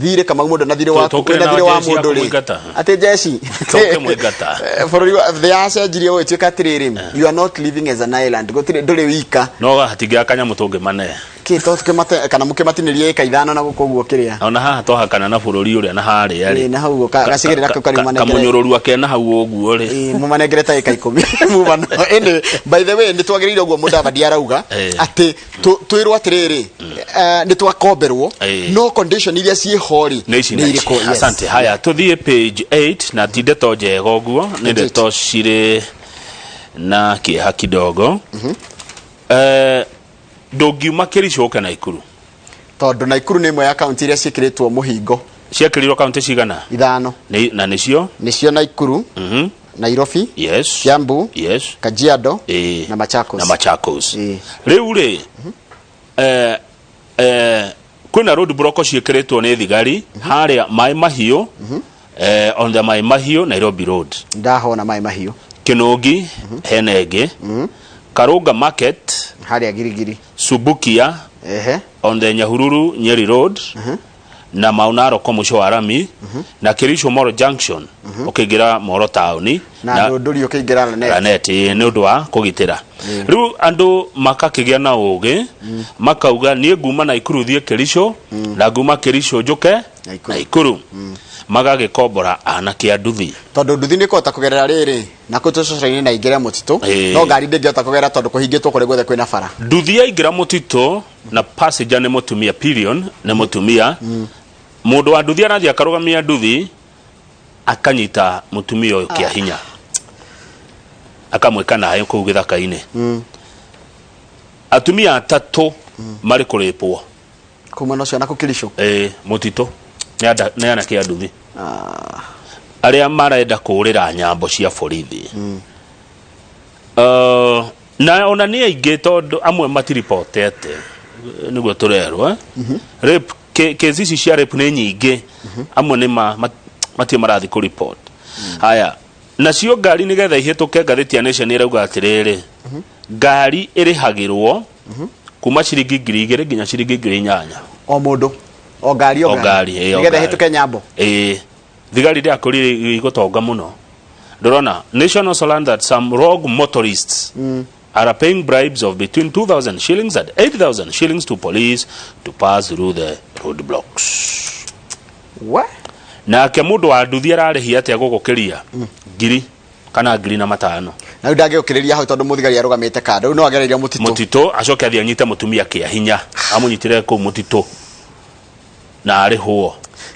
Thirĩ Kamau, mũndũ na thirĩ waku, Tũkĩrĩ wĩna na thirĩ wa jeshi ya mũndũ rĩ, kũmũingata. atĩ jeshi Tũkĩmũingata. Bũrũri wa thĩ yacenjirie ũgĩtuĩka atĩrĩrĩ, you are not living as an island, gũtirĩ, ndũrĩ wika. No hatingĩaga kanyamũ tũngĩmane. Nĩkĩ to tũkĩmate kana mũkĩmatinĩrie ĩka ithano na gũkũ ũguo kĩrĩa ona haha twahakana na bũrũri ũrĩa na harĩa rĩ Ĩĩ, na hau ũguo gacigĩrĩra kau karĩ manengere- kamunyũrũrua kena hau ũguo rĩ Ĩĩ, mũmanengere ta ĩka ikũmi mumano ĩndĩ by the way nĩ twagĩrĩire ũguo mũdavadi arauga Ĩĩ. atĩ twĩrwo atĩrĩrĩ nĩ twakomberwo Ĩĩ. no condition iria ciĩ ho rĩ nĩ ici nĩ na ici irĩkũ? Yes. asante haya tũthiĩ page 8 na ti ndeto njega ũguo nĩ ndeto cirĩ na kĩeha kidogo Eh, ndũngiuma kĩrico ũke naikuru tondũ naikuru nĩ ĩmwe ya kaunti iria ciĩkĩrĩtwo mũhingo ciekĩrirwo kaunti cigana ithano na nĩcio nĩcio naikuru Nairobi yes Kiambu yes Kajiado Ĩĩ. na Machakos na Machakos Ĩĩ. rĩu rĩ eh, eh, kwĩna road block ciĩkĩrĩtwo nĩ thigari harĩa maĩ mahiũ eh, on the maĩ mahiũ Nairobi road ndahona maĩ mahiũ Kĩnũngi hena ĩngĩ Karũnga market harĩa girigiri Subukia ehe on the Nyahururu Nyeri road na Mau Narok mũico wa rami na Kericho Moro Junction ũkĩingĩra Moro taũni na ndũndũri ũkĩingĩra Lanet Lanet ĩĩ, nĩ ũndũ wa kũgitĩra rĩu andũ makakĩgĩa na ũgĩ makauga niĩ nguma Naikuru thiĩ Kericho na nguma Kericho njũke Naikuru. Naikuru magagĩkombora anake a nduthi tondũ nduthi nĩ kũhota kũgerera rĩrĩ na kũu tũcocoro-inĩ na ingĩre mũtitũ Ĩĩ. no ngari ndĩngĩhota kũgerera tondũ kũhingĩtwo kũrĩa guothe kwĩna bara nduthi yaingĩra mũtitũ na passenger nĩ mũtumia pillion nĩ mũtumia mũndũ wa nduthi arathiĩ akarũgamia nduthi akanyita mũtumia ũyũ kĩa hinya akamwĩka nayo kũu gĩthaka-inĩ atumia atatũ marĩ kũrĩpwo kũu mwena ũcio na kũkĩricũ ĩĩ mũtitũ nĩ anake a nduthi arĩa marenda kũũrĩra nyambo cia borithi na ona nĩ aingĩ tondũ amwe matiribotete nĩguo tũrerwo eh? rape kesi ici cia rape nĩ nyingĩ amwe nĩ matirĩ marathiĩ kũ report haya nacio ngari nĩgetha ihĩtũke ngathĩti ya Nation ĩrauga atĩrĩrĩ ngari ĩrĩhagĩrwo kuma ciringi 2000 nginya ciringi 8000 o mũndũ o ngari O ngari, ĩĩ, o nĩgetha ngari. ĩhĩtũke nyambo ĩĩ thigari ndĩrakũrire igũtonga mũno ndũrona nation also learned that some rogue motorists are paying bribes of between 2000 shillings and 8000 shillings to police to pass through the roadblocks we nake mũndũ wa nduthi ararĩhia atĩa gũgũkĩria ngiri kana ngiri na matano na rĩu ndangĩũkĩrĩria hau tondũ mũthigari arũgamĩte kando rĩu no agereire mũtitũ mũtitũ acoke athiĩ anyite mũtumia kĩa hinya amũnyitĩre kũu mũtitũ na arĩhwo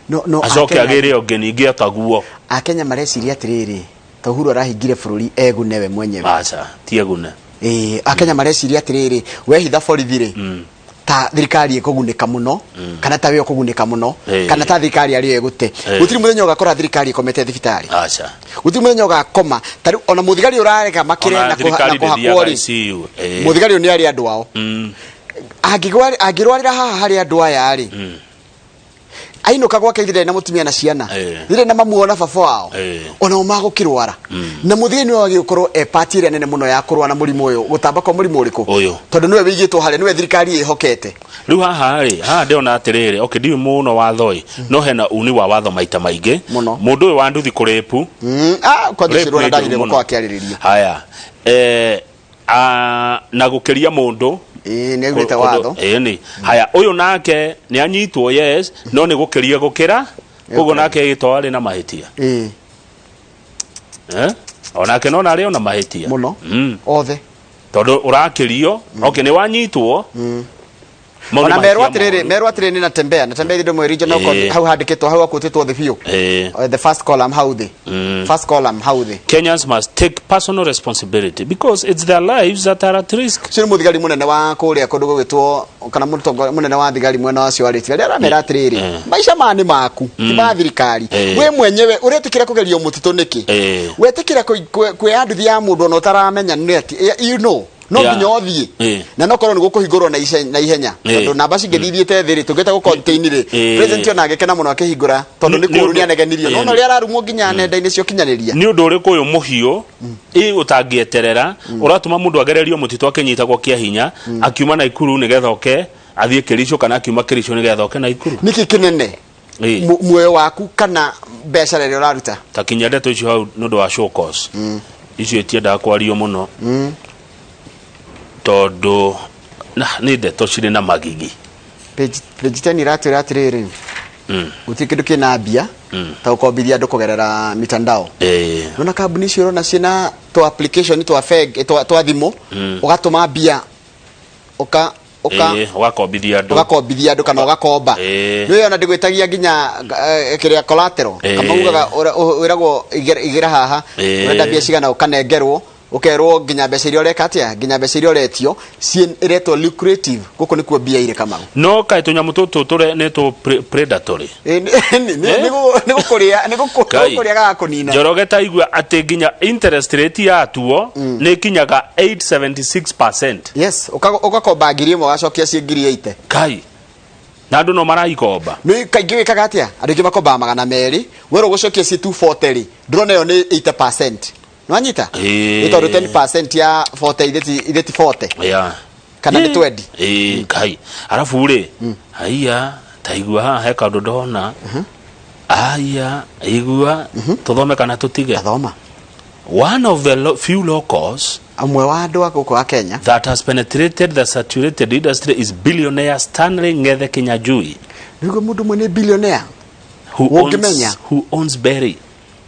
no, no, acoke Akenya- agĩre ũngĩ ningĩ otaguo akenya mareciria atĩrĩrĩ ta Uhuru arahingire bũrũri egune we mwenyewe aca ti egune Ĩĩ, akenya mareciria atĩrĩrĩ wehitha borithi rĩ ta thirikari ĩkũgunĩka mũno kana ta we ũkũgunĩka mũno Ĩĩ. kana ta thirikari arĩ yo ĩgũte Ĩĩ. gũtirĩ mũthenya ũgakora thirikari ĩkomete thibitarĩ aca gũtirĩ mũthenya ũgakoma ta rĩu ona mũthigari ũrarega makĩre ona na thirikari kũhakwo ndĩthiaga rĩ ICU Ĩĩ. mũthigari ũyũ nĩ arĩ andũ ao Angĩrwarĩra haha harĩ andũ aya rĩ ainũka gwake ithe ndarĩ na mũtumia na ciana ithe na mamu ona baba wao onao magũkĩrwara na mũthigari nĩwe wagĩrĩirwo gũkorwo e part ĩrĩa nene mũno ya kũrũa na mũrimũ ũyũ gũtamba kwa mũrimũ ũrĩkũ Ũyũ. tondũ nĩwe wĩigĩtwo harĩa nĩwe thirikari ĩhokete rĩu haha rĩ haha ndĩrona atĩrĩrĩ okay ndiũĩ mũno watho ĩ no hena uni wa watho maita maingĩ Mũno. mũndũ ũyũ wa nduthi kũrĩpu ah, kwanza Rape ũcio nĩ ndagĩrĩire njũru mũno. gũkorwo akĩarĩrĩria haya eh, a, na gũkĩria mũndũ Ĩĩ, nĩ aunĩte watho. ĩni haya ũyũ nake nĩ anyitwo yes no nĩ gũkĩria gũkĩra koguo nake agĩtwo arĩ na mahĩtia Ĩĩ, eh? onake nona arĩ ona mahĩtia mũno othe tondũ ũrakĩrio okay nĩ wanyitwo Mau nĩ ona merwo mahĩtia atiriri moru. merwo atiriri ni natembea natembea ithe mwe regional Ĩĩ. court hau handikitwo hau akutitwo thi biũ Ĩĩ. The first column hau thi first column hau thi Kenyans must take personal responsibility because it's their lives that are at risk. Ũcio nĩ mũthigari mũnene wa kũrĩa kũndũ gũgĩtwo kana mũtongoria mũnene wa thigari mwena wacio wa Rift Valley aramera atĩrĩrĩ maica maya nĩ maku ti ma thirikari we mwenyewe ũretĩkĩra kũgerio mũtitũ nĩkĩ wetĩkĩra kwĩya nduthi ya mũndũ ona ũtaramenya nĩ atĩ you know no Yeah. nginya ũthiĩ Eh. na no korwo nĩ gũkũhingũrwo na ihenya Eh. tondũ namba cingĩthiĩ ithiĩte thĩ rĩ tũngĩhota gũ contain rĩ Eh. president ona agĩkena mũno akĩhingũra tondũ nĩ Nĩ kũũru ũndũ- nĩ anegenirio Eh. no ũrĩa ararumwo nginya nenda-inĩ cia ũkinyanĩria nĩ ũndũ ũrĩkũ ũyũ mũhiũ ĩ ũtangĩeterera ũratũma mũndũ agererio mũtitũ akĩnyitagwo kĩa hinya akiuma Naikuru nĩgetha oke athiĩ Kericho kana akiuma Kericho nĩgetha oke Naikuru nĩkĩ kĩnene Ĩ. Muoyo waku kana mbeca rĩrĩa ũraruta ta kinya ndeto icio hau nĩ ũndũ wa show cause icio itiendaga kwario mũno tondũ Na nĩ ndeto cirĩ na magigi. Page page 10 iratwĩra atĩrĩrĩ, gũtirĩ kĩndũ kĩna mbia ta gũkombithia andũ kũgerera mitandao. Nona kambuni icio ũrona ciĩna twa application twa beng twa, twa thimũ, ũgatũma mbia ũka ũka Ũgakombithia andũ. Ũgakombithia andũ kana ũgakomba. Nĩ ona ndĩgwĩtagia nginya kĩrĩa collateral. Kama ugaga wĩragwo igĩra haha, ũrenda mbia cigana, ũkanengerwo, ũkerwo nginya mbeca iria ũreka atĩa, nginya mbeca iria ũretio ciĩ ĩretwo lucrative. Gũkũ nĩkuo mbia irĩ, Kamau. No kaĩ tũnyamũ tũtũ tũre nĩ tũ predatory. Nĩ gũkũrĩa nĩ Kai. gũkũrĩa gagakũnina. Njoroge, ta igua atĩ nginya interest rate yatuo nĩ ikinyaga 876%. Yes, ũgakomba 1,000, ũgacokia ciĩ 80,000. Kai, na andũ no maraikomba. Nĩ kaingĩ wĩkaga atĩa? Andũ aingĩ makombaga 200, werwo gũcokia ciĩ 240 rĩ, ndũrona ĩyo nĩ 80%? Nĩwanyita? Nĩ tondũ 10% ya 40 ithĩ ti 40 kana nĩ 20? Ĩĩ, kai, arabu rĩ, haiya, ta igua haha he kaũndũ ndona. Aya, igua tũthome kana tũtige? Thoma. One of the few locals, amwe wa andũ a gũkũ a Kenya, that has penetrated the saturated industry is billionaire Stanley Ngethe Kinyanjui. Nĩguo mũndũ ũmwe nĩ billionaire who Ũngĩmenya. owns, who owns Berry.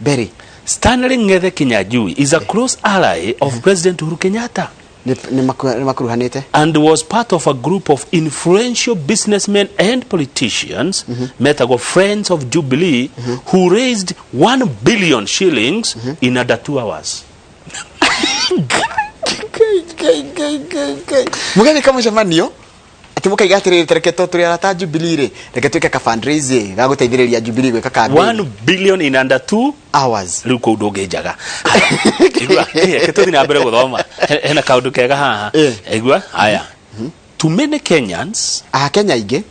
Berry. Stanley Ngethe Kinyanjui is a close ally of President Uhuru Kenyatta nĩ makuruhanĩte and was part of a group of influential businessmen and politicians metagwo Friends of Jubilee who raised 1 billion shillings in under 2 hours. Mũgagĩka mũcemanio atĩ mũkaiga atĩrĩrĩ, tareke to tũrĩ arata a Jubilee rĩ, reke twĩke ka fundraising ga gũteithĩrĩria Jubilee gwĩka campaign. 1 billion in under 2 hours. Rĩu kũu ndũngĩnjaga. Igua, reke tũthiĩ na mbere gũthoma. Hena kaũndũ kega haha. Igua haya, to many Kenyans, Akenya aingĩ,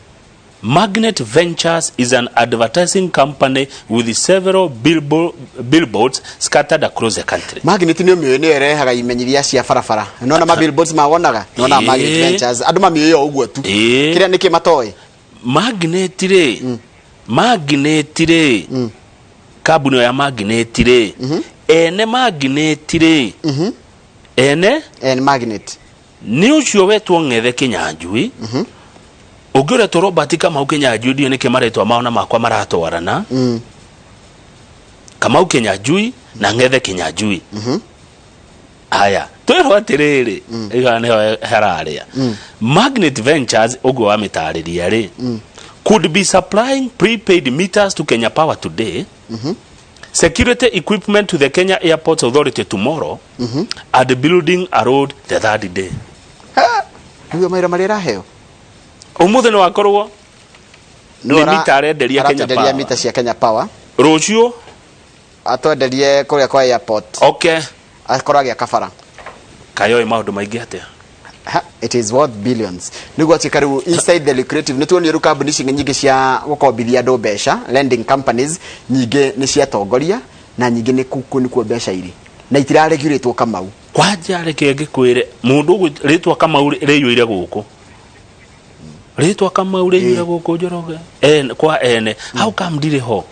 Magnet Ventures is an advertising company with several billboards scattered across the country. Magnet nĩ ũmĩũĩ, nĩyo ĩrehaga imenyithia cia barabara. Nona ma billboards mawonaga, nona Magnet Ventures andũ mamĩũĩ o ũguo tu. Kĩrĩa nĩkĩ matoĩ? Magnet rĩ, Magnet rĩ, kambuni ĩyo ya Magnet rĩ, ene Magnet rĩ, ene ene Magnet nĩ ũcio wetwo Ng'ethe Kĩnyanjui, ũngĩ ũretwo Robert Kamau Kĩnyanjui. Ndiũĩ nĩkĩ marĩtwa mao na makwa maratwarana. Kamau Kĩnyanjui na Ng'ethe Kĩnyanjui. Aya, twĩrwo atĩrĩrĩ, ĩga nĩho hararĩa Magnet Ventures ũguo wamĩtarĩria rĩ, could be supplying prepaid meters to Kenya Power today, security equipment to the Kenya Airports Authority tomorrow, and building a road the third day. Nĩguo mawĩra marĩa ĩraheo. Ũmũthĩ nĩ wakorwo nĩ mita arenderia Kenya aratwenderia Power. Mita cia Kenya Power. Rũciũ atwenderie kũrĩa kwa airport. Akorwo agĩaka bara. Kayoĩ maũndũ maingĩ atĩa? Ha, it is worth billions. Nĩguo atuĩka rĩu inside the lucrative. Nĩ tuonire rĩu kambuni ici nyingĩ cia gũkombithia andũ mbeca, lending companies nyingĩ, nĩ ciatongoria na nyingĩ nĩ kuku nĩkuo mbeca irĩ na itiraregulatwo, Kamau. Kwanja reke ngĩkwĩre, mũndũ rĩtwa Kamau rĩiyũire gũkũ, rĩtwa Kamau rĩiyũire gũkũ. Njoroge en, kwa ene, how come ndirĩ ho?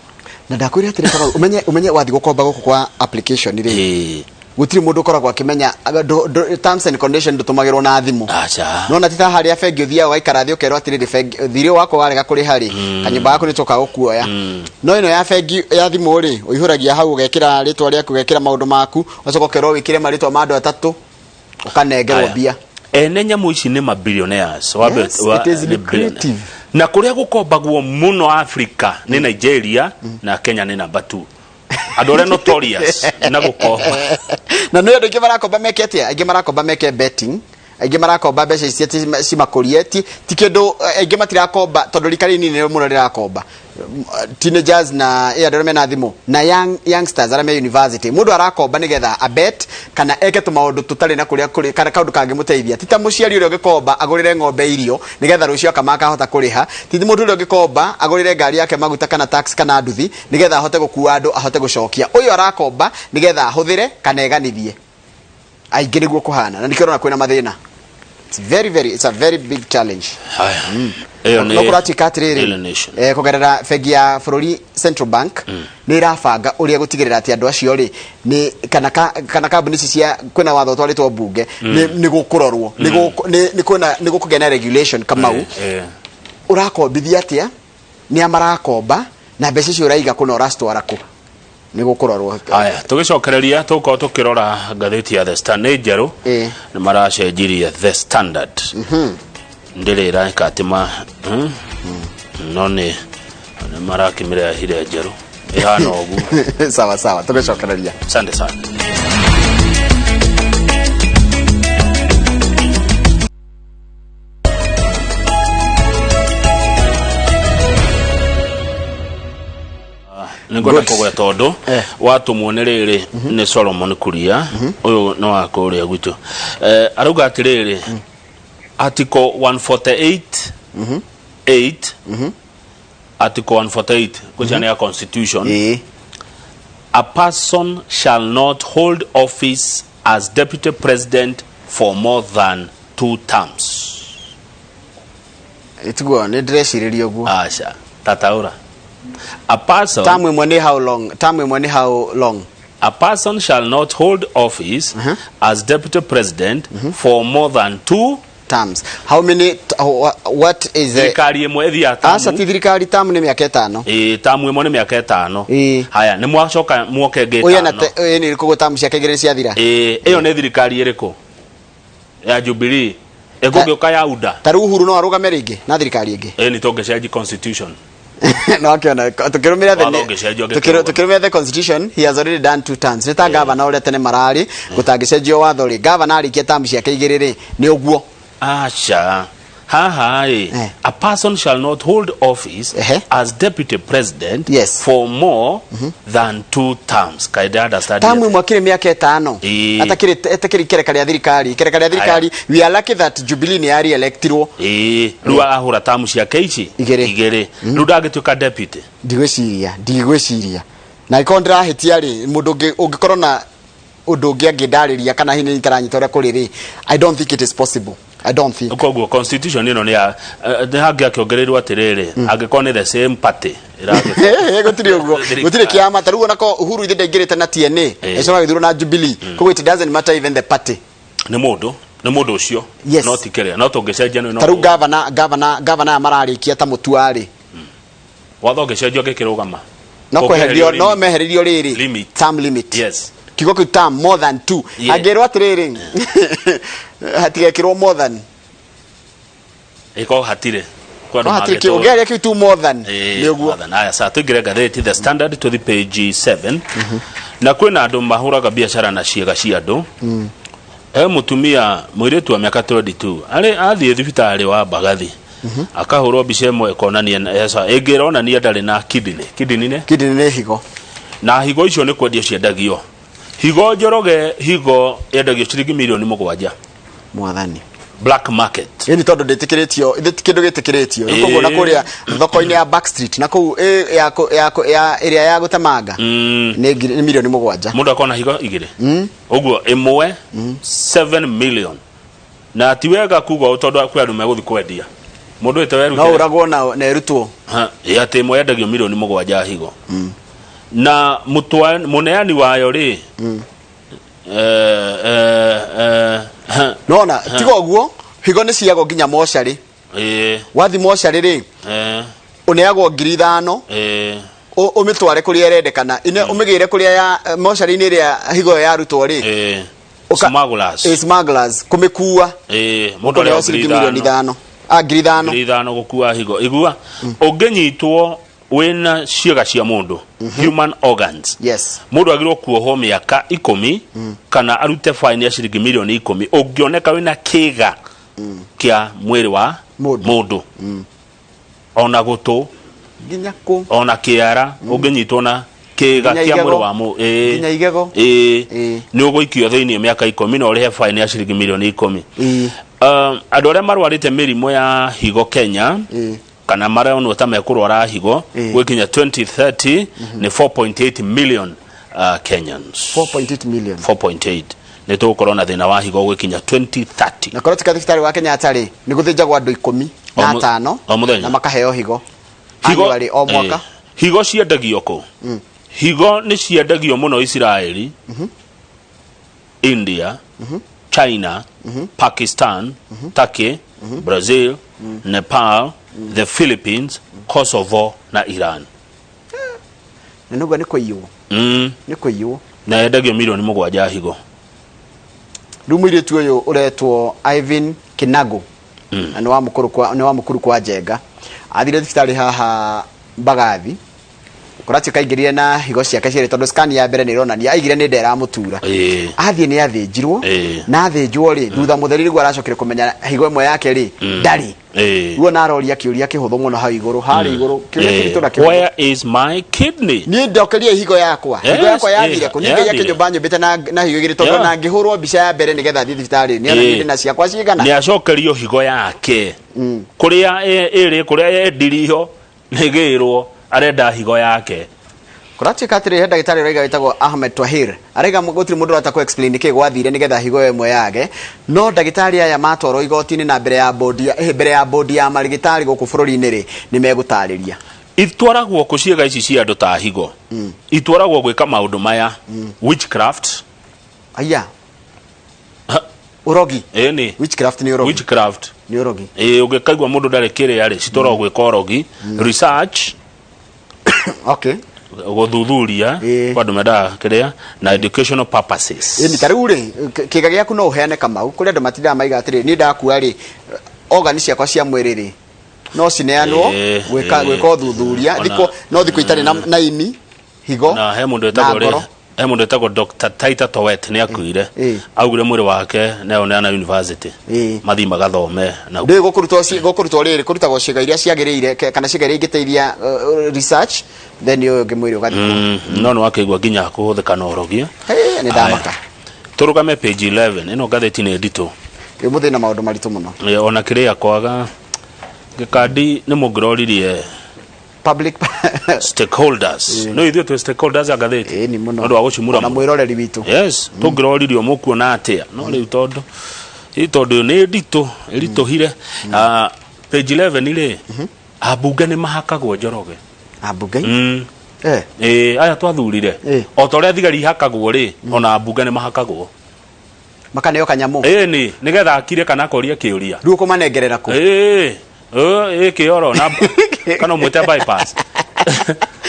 Na ndakwĩra atĩrĩ, Kamau, ũmenye ũmenye wathiĩ gũkomba gũkũ kwa application rĩ, gũtirĩ mũndũ ũkoragwo akĩmenya terms and condition ndũtũmagĩrwo na thimũ. Aca. Nona ti ta harĩa bengi ũthiaga ũgaikara thĩ ũkerwo atĩrĩrĩ, bengi thirĩ wakwa warega kũrĩha rĩ, kanyũmba gaku nĩ tũka gũkuoya. No ĩno ya bengi ya thimũ rĩ, ũihũragia hau, ũgekĩra rĩtwa rĩaku, ũgekĩra maũndũ maku, ũgacoka ũkerwo wĩkĩre marĩtwa ma andũ atatũ, ũkanengerwo Aya. mbia. Ene nyamũ ici nĩ mabillionaires. Yes, it is nĩ billionaire. lucrative. Na kũrĩa gũkombagwo mũno Africa nĩ Nigeria, na Kenya nĩ number 2, andũ arĩa notorious na gũkomba. Na nĩ andũ aingĩ marakomba meke atĩa? Aingĩ marakomba meke betting, aingĩ marakomba mbeca ici ati cimakũrie, ti kĩndũ. Aingĩ matirakomba tondũ rika rĩnini nĩrĩo mũno rĩrakomba, teenagers na andũ arĩa mena thimũ na youngsters arĩa me university. Mũndũ arakomba nĩgetha abet kana eke tũmaũndũ tũtarĩ na kũrĩa kũrĩ kana kaũndũ kangĩmũteithia. Ti ta mũciari ũrĩa ũngĩkomba agũrĩre ng'ombe irio nĩgetha rũciũ akama akahota kũrĩha. Ti mũndũ ũrĩa ũngĩkomba agũrĩre ngari yake maguta kana taxi kana nduthi nĩgetha ahote gũkua andũ ahote gũcokia. Ũyũ arakomba nĩgetha ahũthĩre kana eganithie. Aingĩ nĩguo kũhana, na nĩkĩo ũrona kwĩna mathĩna. It's very very it's a very big challenge. Haya. Ĩyo No nĩ kũratuĩka atĩrĩrĩ Daily Nation. kũgerera bengi ya bũrũri Central Bank nĩ ĩrabanga ũrĩa gũtigĩrĩra atĩ andũ acio rĩ nĩ kana ka, kana kambuni ici cia kwĩna watho ũtwarĩtwo mbunge nĩ nĩ gũkũrorwo nĩ gũkũ- nĩ nĩ kwĩna nĩ gũkũgĩa na regulation kamau ũrakombithia atĩa nĩ a marakomba na mbeca icio ũraiga kũ na ũracitwara kũ nĩ gũkũrorwo. Haya, tũgĩcokereria tũgũkorwo tũkĩrora ngathĩti ya The Standard nĩ njerũ nĩ maracenjirie The Standard ndĩrĩ ĩreka atĩ ma No nĩ nĩ marakĩmĩrehire njerũ ĩhana ũguo. Sawa sawa, tũgĩcokereria. Asante sana. Nĩngwenda Good. kũgweta ũndũ watũmwo nĩ rĩrĩ nĩ Solomon Kuria ũyũ nĩ wa kũrĩa gwitũ. Arauga atĩrĩrĩ, article 148 8, article 148 kwĩcia nĩ ya constitution, a person shall not hold office as deputy president for more than two terms. Tiguo nĩ ndĩrecirĩria ũguo. Aca, tataũra. A person Term ĩmwe nĩ how long? Term ĩmwe nĩ how long? A person shall not hold office as deputy president for more than two terms. How many what is the Thirikari ĩmwe ĩthiaga tamu. Aca, ti thirikari, tamu nĩ mĩaka 5. Ĩĩ, tamu ĩmwe nĩ mĩaka 5. Haya, nĩ mwacoka mwoke ĩngĩ Ũyũ ena 5. Ĩĩ, nĩ koguo tamu ciake igĩrĩ ciathira. Ĩĩ, ĩyo nĩ thirikari ĩrĩkũ? Ya Jubilee. Ĩkũgĩũka ya UDA. Ta rĩu Uhuru no arũgame rĩngĩ na thirikari ĩngĩ? Ĩĩ, nĩ tũngĩcenji constitution. No akĩona tũkĩrũmĩrĩra the Watho ũngĩcenjio angĩkĩrũgama. Tũkĩrũmĩrĩra the constitution, he has already done two terms. Nĩ ta gavana ũrĩa tene mararĩ, gũtangĩcenjio watho rĩ, gavana arĩkia term ciake igĩrĩ rĩ, nĩ ũguo. Aca, haha ĩ, a person shall not hold office as deputy president for more than two terms. Kaĩ ndĩ understand? Tamu ĩmwe akĩrĩ mĩaka 5. Ĩĩ. Atakĩrĩ ikereka rĩa thirikari, ikereka rĩa thirikari. We are lucky that Jubilee nĩ ya re-electirwo. Ĩĩ, rĩu ahũra tamu ciake ici igĩrĩ. Igĩrĩ, rĩu ndangĩtuĩka deputy. Ndigwĩciria na angĩkorwo ndĩrahĩtia rĩ, mũndũ ũngĩkorwo na ũndũ ũngĩ angĩndarĩria kana hihi nĩ itaranyita ũrĩa kũrĩ rĩ, I don't think it is possible, I don't think. Koguo constitution ĩno nĩ ya nĩ hangĩakĩongereirwo atĩrĩrĩ, angĩkorwo nĩ the same party ĩragĩ Gũtirĩ ũguo, gũtirĩ kĩama. Ta rĩu onako Uhuru ithe ndaingĩrĩte na TNA, ĩcoka gĩthurwo na Jubilee. Koguo it doesn't matter even the party. Nĩ mũndũ ũcio. Yes. No ti kĩrĩa no tũngĩcenjia nĩ no Ta rĩu gavana aya mararĩkia ta mũtuarĩ. Watho ũngĩcenjio angĩkĩrũgama. No kweherio Ũngĩeherio no limit. mehererio rĩrĩ Limit. Term limit. Yes. Kiugo kĩu term, more than two. Angĩrwo atĩrĩrĩ, hatigekĩrwo more than. Ĩkorwo hatirĩ Kwĩ andũ No hatirĩ mangĩtũra. ũngĩaria kĩu tu more than nĩ ũguo. More than. Haya, saa tũingĩre ngathĩti The Standard tũthi page 7 na kwĩna andũ mahũraga biacara na ciĩga cia andũ. He mũtumia mũirĩtu wa mĩaka 22 arĩ athiĩ thibitarĩ wa Mbagathi akahũrwo mbica ĩmwe ĩkonania ĩngĩ ĩronania ndarĩ na kidney. Kidney nĩ? Kidney nĩ higo. Na higo icio nĩ kwendio ciendagio. Higo njoroge, higo yendagio ciringi mirioni 7. Mwathani. Black market. Ĩni tondũ ndĩtĩkĩrĩtio ithe ti kĩndũ gĩtĩkĩrĩtio. Rĩu koguo na kũrĩa thoko-inĩ ya Back Street na kũu ya ĩrĩa ya gũtemanga nĩ mirioni 7. Mũndũ akona higo igĩrĩ ũguo, ĩmwe 7 million, na ti wega kuga ũũ tondũ kwĩ andũ megũthiĩ kwendia mũndũ ĩte No werutĩre. ũragwo na ĩrutwo. Ha, ĩ atĩ ĩmwe yendagio mirioni 7 ya higo na mũneani wayo rĩ Nona tiga ũguo, higo nĩ ciagwo nginya mocarĩ. Wathi mocarĩ rĩ, ũneagwo 5,000 ũmĩtware kũrĩa ĩrendekana, ũmĩgĩre kũrĩa ya mocarĩ-inĩ ĩrĩa higo ĩyo yarutwo rĩ. Smugglers. Smugglers kũmĩkua. Mũndũ ũkũneo arĩhwo ciringi 5,000. mirioni 5, 5,000. 5,000 gũkua higo. Igua, ũngĩnyitwo wĩna ciĩga cia mũndũ, human organs, mũndũ agĩrĩirwo kuohwo mĩaka 10 kana arute fine ya ciringi mirioni 10 ũngĩoneka wĩna kĩga kĩa mwĩrĩ wa mũndũ, ona gũtũ, nginya kũ ona kĩara. Ũngĩnyitwo na kĩga Nginya kĩa igego. mwĩrĩ wa mũndũ Nginya igego. Nĩ ũgũikio thĩinĩ mĩaka 10 na ũrĩhe fine ya ciringi mirioni 10. Andũ arĩa marwarĩte mĩrimũ ya higo Kenya kana maronwo ta mekũrwara higo gwĩkinya 2030 nĩ 4.8 million Kenyans. 4.8 million. 4.8. Nĩ tũgũkorwo na thĩna wa higo gũgĩkinya 2030. Na korwo tika thibitarĩ wa Kenyatta rĩ, nĩ gũthĩnjagwo andũ ikũmi na atano o mũthenya. Na makaheo higo Higo annually, o mwaka. Higo ciendagio kũ? Higo nĩ ciendagio mũno Isiraeli, India, China, Pakistan, Turkey, Brazil, Nepal, the Philippines, Kosovo na Iran. Na nĩguo nĩ kũiywo. Nĩ kũiywo. Na yendagio milioni 7 ya higo. Rĩu mũirĩtu ũyũ ũretwo Ivan Kinago na nĩ wa mũkũrũ kwa nĩ wa mũkuru kwa Njenga, athire thibitarĩ haha Mbagathi, kũratuĩka aingĩrire na higo ciake cierĩ, tondũ scan ya mbere nĩ ĩronania aigire nĩ nda ĩramũtura. Athiĩ nĩ athĩnjirwo. Na athĩnjwo rĩ, thutha mũtheri nĩguo aracokire kũmenya higo ĩmwe yake rĩ ndarĩ. Ruo na aroria kĩũria kĩhũthũ mũno hau igũrũ, harĩa igũrũ, kĩũria kĩritũ na kĩhũthũ. Where is my kidney? Niĩ ndokeria higo yakwa. Higo yakwa yathire kũ? Niĩ Ngai yathire. akĩnyũmba nyũmbĩte na higo igĩrĩ, tondũ na ngĩhũrwo mbica ya mbere nĩgetha thiĩ thibitarĩ nĩ ona ndĩ na ciakwa cigana. Nĩ acokerio higo yake kũrĩa ĩrĩ, kũrĩa yendirio nĩ gĩrwo, arenda higo yake. Kũratuĩka atĩrĩ, he ndagĩtarĩ ũraiga wĩtagwo Ahmed Twahir, araiga gũtirĩ mũndũ ũrahota kũ explain nĩkĩ gwathire nĩgetha higo ĩyo ĩmwe yage, no ndagĩtarĩ aya matwarwo igoti-inĩ na mbere ya bodi ya, mbere ya bodi ya marĩgĩtarĩ gũkũ bũrũri-inĩ rĩ, nĩ megũtarĩria. Itwaragwo kũ ciĩga ici cia andũ ta higo? Itwaragwo gwĩka maũndũ maya: witchcraft. Aya, ũrogi. Ĩni. Witchcraft nĩ ũrogi. Witchcraft. Nĩ ũrogi. Ĩĩ, ũngĩkaigua mũndũ ndarĩ kĩrĩa rĩ, citwaragwo gwĩka ũrogi. Research, Gũthuthuria kwa andũ mendaga kĩrĩa, na educational purposes. Ĩni, ta rĩu rĩ, kĩga gĩaku no ũheane, Kamau, kũrĩ andũ matindaga maiga atĩrĩ, niĩ ndakua rĩ, organ ciakwa cia mwĩrĩ rĩ, no cineanwo gwĩka gwĩka ũthuthuria. Thikũ no thikũ itarĩ na ini, higo na he mũndũ na wĩtagwo ngoro. He mũndũ wĩtagwo Dr. Taita Towet nĩ akuire. Augire mwĩrĩ wake nĩ university mathiĩ magathome na Ndĩ gũkũrutwo gũkũrutwo rĩrĩ, kũrutagwo ciĩga iria ciagĩrĩire kana ciĩga iria ingĩteithia research, then ũyũ ũngĩ mwĩrĩ ũgathikwo. No nĩ wakĩigua nginya kũhũthĩka na ũrogi. Hey, nĩ ndamaka. Tũrũgame page 11, ĩno ngathĩti nĩ nditũ. Ũmũthĩ na maũndũ maritũ mũno. Ona kĩrĩa kwaga gĩkandi nĩ mũngĩroririe public stakeholders. No ithuĩ twĩ stakeholders a ngathĩti nĩ mũno ũndũ wa gũcimura na mwĩroreri witũ. Yes, tũngĩroririo mũkuona atĩa? No rĩu tondũ ĩ tondũ nĩ nditũ ĩritũhire. Ah, page 11 rĩ, ambunge nĩ mahakagwo, Njoroge. Ambunge? Ĩ, aya twathurire, o ta ũrĩa thigari ihakagwo rĩ, ona ambunge nĩ mahakagwo. Makaneo kanyamũ. Ĩni, nĩgetha akire kana akorie kĩũria. Rĩu ũkũmanengerera kũ? Ĩ ĩ kĩoro na kana ũmwĩte bypass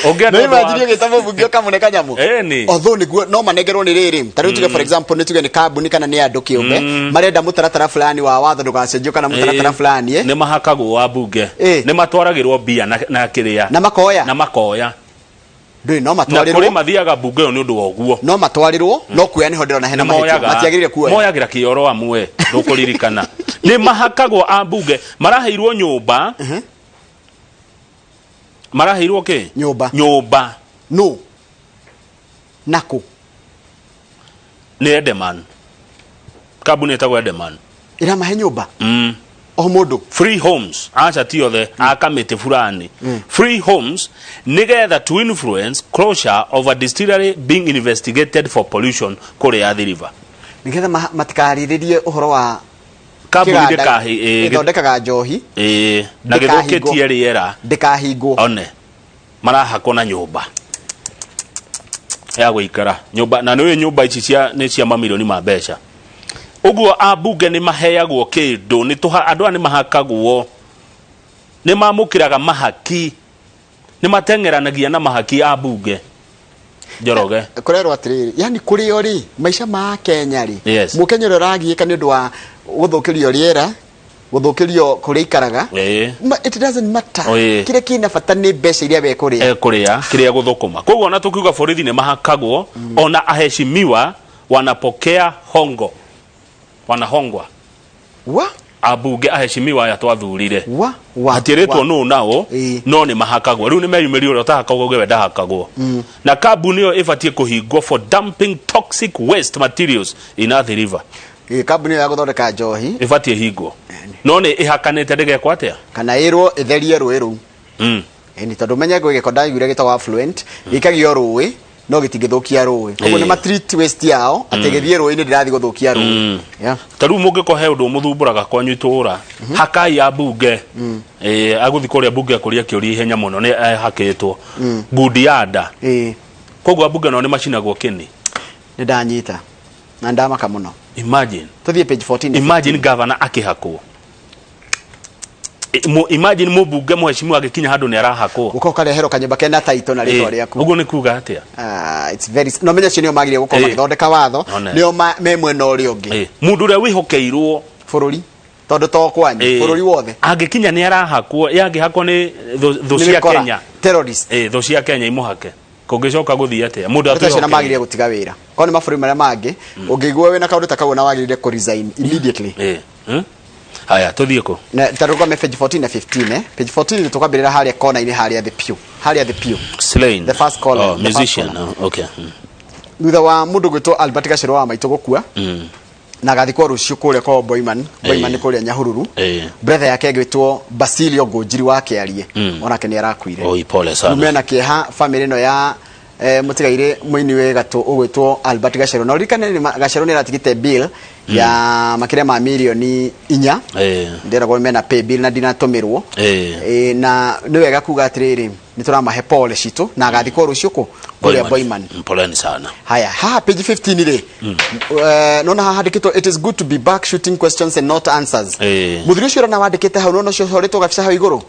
ũngĩenda No ũndũ wa- imagine ũgĩta mũmbunge ũkamũne kanyamũ. Ĩni. Although nĩguo no manengerwo nĩ rĩrĩ, ta rĩu tuge, for example, nĩ tuge nĩ kambuni kana nĩ andũ kĩũmbe marenda mũtaratara fulani wa watho ndũgacenjio kana mũtaratara fulani. Nĩ mahakagwo ambunge, nĩ matwaragĩrwo mbia na kĩrĩa. Na makoya. Na makoya. Ndũĩ no Na kũrĩ matwarĩrwo. Mathiaga mbunge ĩyo nĩ ũndũ wa ũguo. No matwarĩrwo, no kuoya nĩho ndĩrona hena Nĩ mahĩtia. moyaga. Matiagĩrĩire kuoya. Moyagĩra kĩoro amwe, ndũkũririkana nĩ mahakagwo ambunge, maraheirwo nyũmba, maraheirwo kĩ? Nyũmba. Nyũmba. No nakũ? Nĩ Edeman, kambuni ĩtagwo Edeman. Ĩramahe nyũmba o mũndũ? Free homes, aca ti othe, a kamĩtĩ fulani. Free homes nĩgetha to influence closure of a distillery being investigated for pollution kũrĩa Athi River. Nĩgetha matikarĩrĩrie ũhoro wa kambuni kĩganda ndĩkahi ĩthondekaga njohi. Ĩĩ, na Ndĩkahingwo. gĩthũkĩtie rĩera. Ndĩkahingwo. One marahakwo na nyũmba ya gũikara, nyũmba, na nĩũĩ nyũmba ici cia nĩ cia mamirioni ma mbeca ũguo. Ambunge nĩ maheagwo kĩndũ, nĩ tũha andũ aya nĩ mahakagwo, nĩ mamũkĩraga mahaki, nĩ mateng'eranagia na mahaki ambunge, Njoroge. Kũrerwo atĩrĩrĩ, yani kũrĩo rĩ, maica ma Kenya rĩ, Yes. mũkenya ũrĩa ũragiĩka nĩ ũndũ wa gũthũkĩrio rĩera, gũthũkĩrio kũrĩa ikaraga, it doesn't matter. Kĩrĩa kĩna bata nĩ mbeca iria wekũrĩa. Ekũrĩa kĩrĩa gũthũkũma. Koguo ona tũkiuga borithi nĩ mahakagwo, ona aheshimiwa wanapokea hongo, wanahongwa. Wa Ambunge aheshimiwa aya twathurire wa wa hatiĩrĩtwo wa. nũ nao, no nĩ mahakagwo. Rĩu nĩ meyumĩrio, ũrĩa ũtahakagwo uge we ndahakagwo. Na kambuni ĩyo ĩbatiĩ kũhingwo for dumping toxic waste materials in Athi River. Ĩĩ, kambuni ĩyo ya gũthondeka njohi ĩbatiĩ hingwo, no nĩ ĩhakanĩte ndĩgekwo atĩa? Kana ĩrwo ĩtherie rũĩ rũu. Ĩni, tondũ menye gwĩ gĩko ndaiguire gĩtagwo affluent gĩikagio rũĩ. No gĩtingĩthũkia rũĩ, koguo Ĩĩ. nĩ ma treat waste yao atĩ gĩthiĩ rũĩ-inĩ ndĩrathiĩ gũthũkia rũĩ. Yeah. Ta rĩu mũngĩkorwo he ũndũ mũthumbũraga kwanyu itũũra, hakai ambunge. Ĩĩ, agũthiĩ kũrĩa mbunge akũria kĩũria ihenya mũno nĩ ehakĩtwo ngundi ya nda. Ĩĩ. Koguo ambunge nao nĩ macinagwo kĩni. Nĩ ndanyita na ndamaka mũno. Imagine. Tũthiĩ page 14 na Imagine governor akĩhakwo. Imagine mũmbunge mũheshimiwa agĩkinya handũ nĩ arahakwo. Ũka ũkareherwo kanyũmba kena taito na rĩtwa rĩaku. Ũguo nĩ kuga atĩa? Ah, it's very no menya acio nĩo magĩrĩire gũkorwo magĩthondeka watho. One. Nĩo me mwena ũrĩa ũngĩ. Mũndũ ũrĩa wĩhokeirwo bũrũri, tondũ to kwanyu, bũrũri wothe. Angĩkinya nĩ arahakwo, yangĩhakwo nĩ thũ Nĩ cia mĩkora, Kenya. Terrorist. Thũ cia Kenya imũhake. Kũngĩcoka gũthiĩ atĩa? Mũndũ Andũ acio na atwĩhokeire. magĩrĩire gũtiga wĩra. Korwo nĩ mabũrũri marĩa mangĩ, ũngĩigua wĩna kaũndũ ta kau na wagĩrĩire kũ resign immediately. Haya, tũthiĩ kũ? Na ta rũgame page 14 na 15, eh? Page 14 tũkambĩrĩra harĩa kona-inĩ harĩa thĩ piũ. Harĩa thĩ piũ. Slain. The first column. Oh, the first musician. column. Oh, okay. Thutha wa mũndũ gwĩtwo Albert Gacero wa maitũ gũkua na agathikwo rũciũ kũrĩa kwa Boyman, Boyman kũrĩa Nyahururu. Brother yake ĩgwĩtwo Basilio Ngũnjiri wa Kĩarie onake nĩ arakuire. Oi, pole sana. Ume na kĩeha family ĩno ya mũtigairĩ mũini wĩ gatũ ũgwĩtwo Albert Gacero. Na ũririkane Gacero nĩ aratigĩte bill ya makĩria ma mirioni 4. Ndĩragwo mena pay bill na ndinatũmĩrwo. Na nĩ wega kuga atĩrĩrĩ, nĩ tũramahe pole citũ na agathikwo rũciũ kũ kũrĩa Boyman. Poleni sana. Haya, haha page 15 rĩ, nona haha handĩkĩtwo, "It is good to be back shooting questions and not answers." Mũthuri ũcio ũrona wandĩkĩte hau, nona ũcio ũhoretwo gabica hau igũrũ,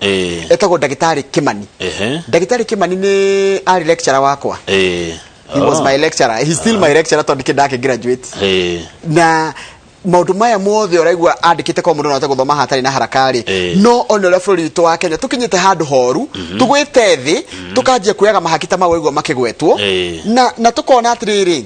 etagwo ndagĩtarĩ Kimani. Ndagĩtarĩ Kimani nĩ arĩ lecturer wakwa. He was my lecturer, he's still my lecturer, tondũ ndikĩ ndake graduate. Na maũndũ maya mothe ũraigua andĩkĩte kwa mũndũ no ahote gũthoma hatarĩ na haraka rĩ, no ona ũrĩa bũrũri witũ wa Kenya tũkinyĩte handũ horu, tũgwĩte thĩ, tũkanjia kuoyaga mahaki ta mau waigua makĩgwetwo, na tũkona atĩrĩrĩ,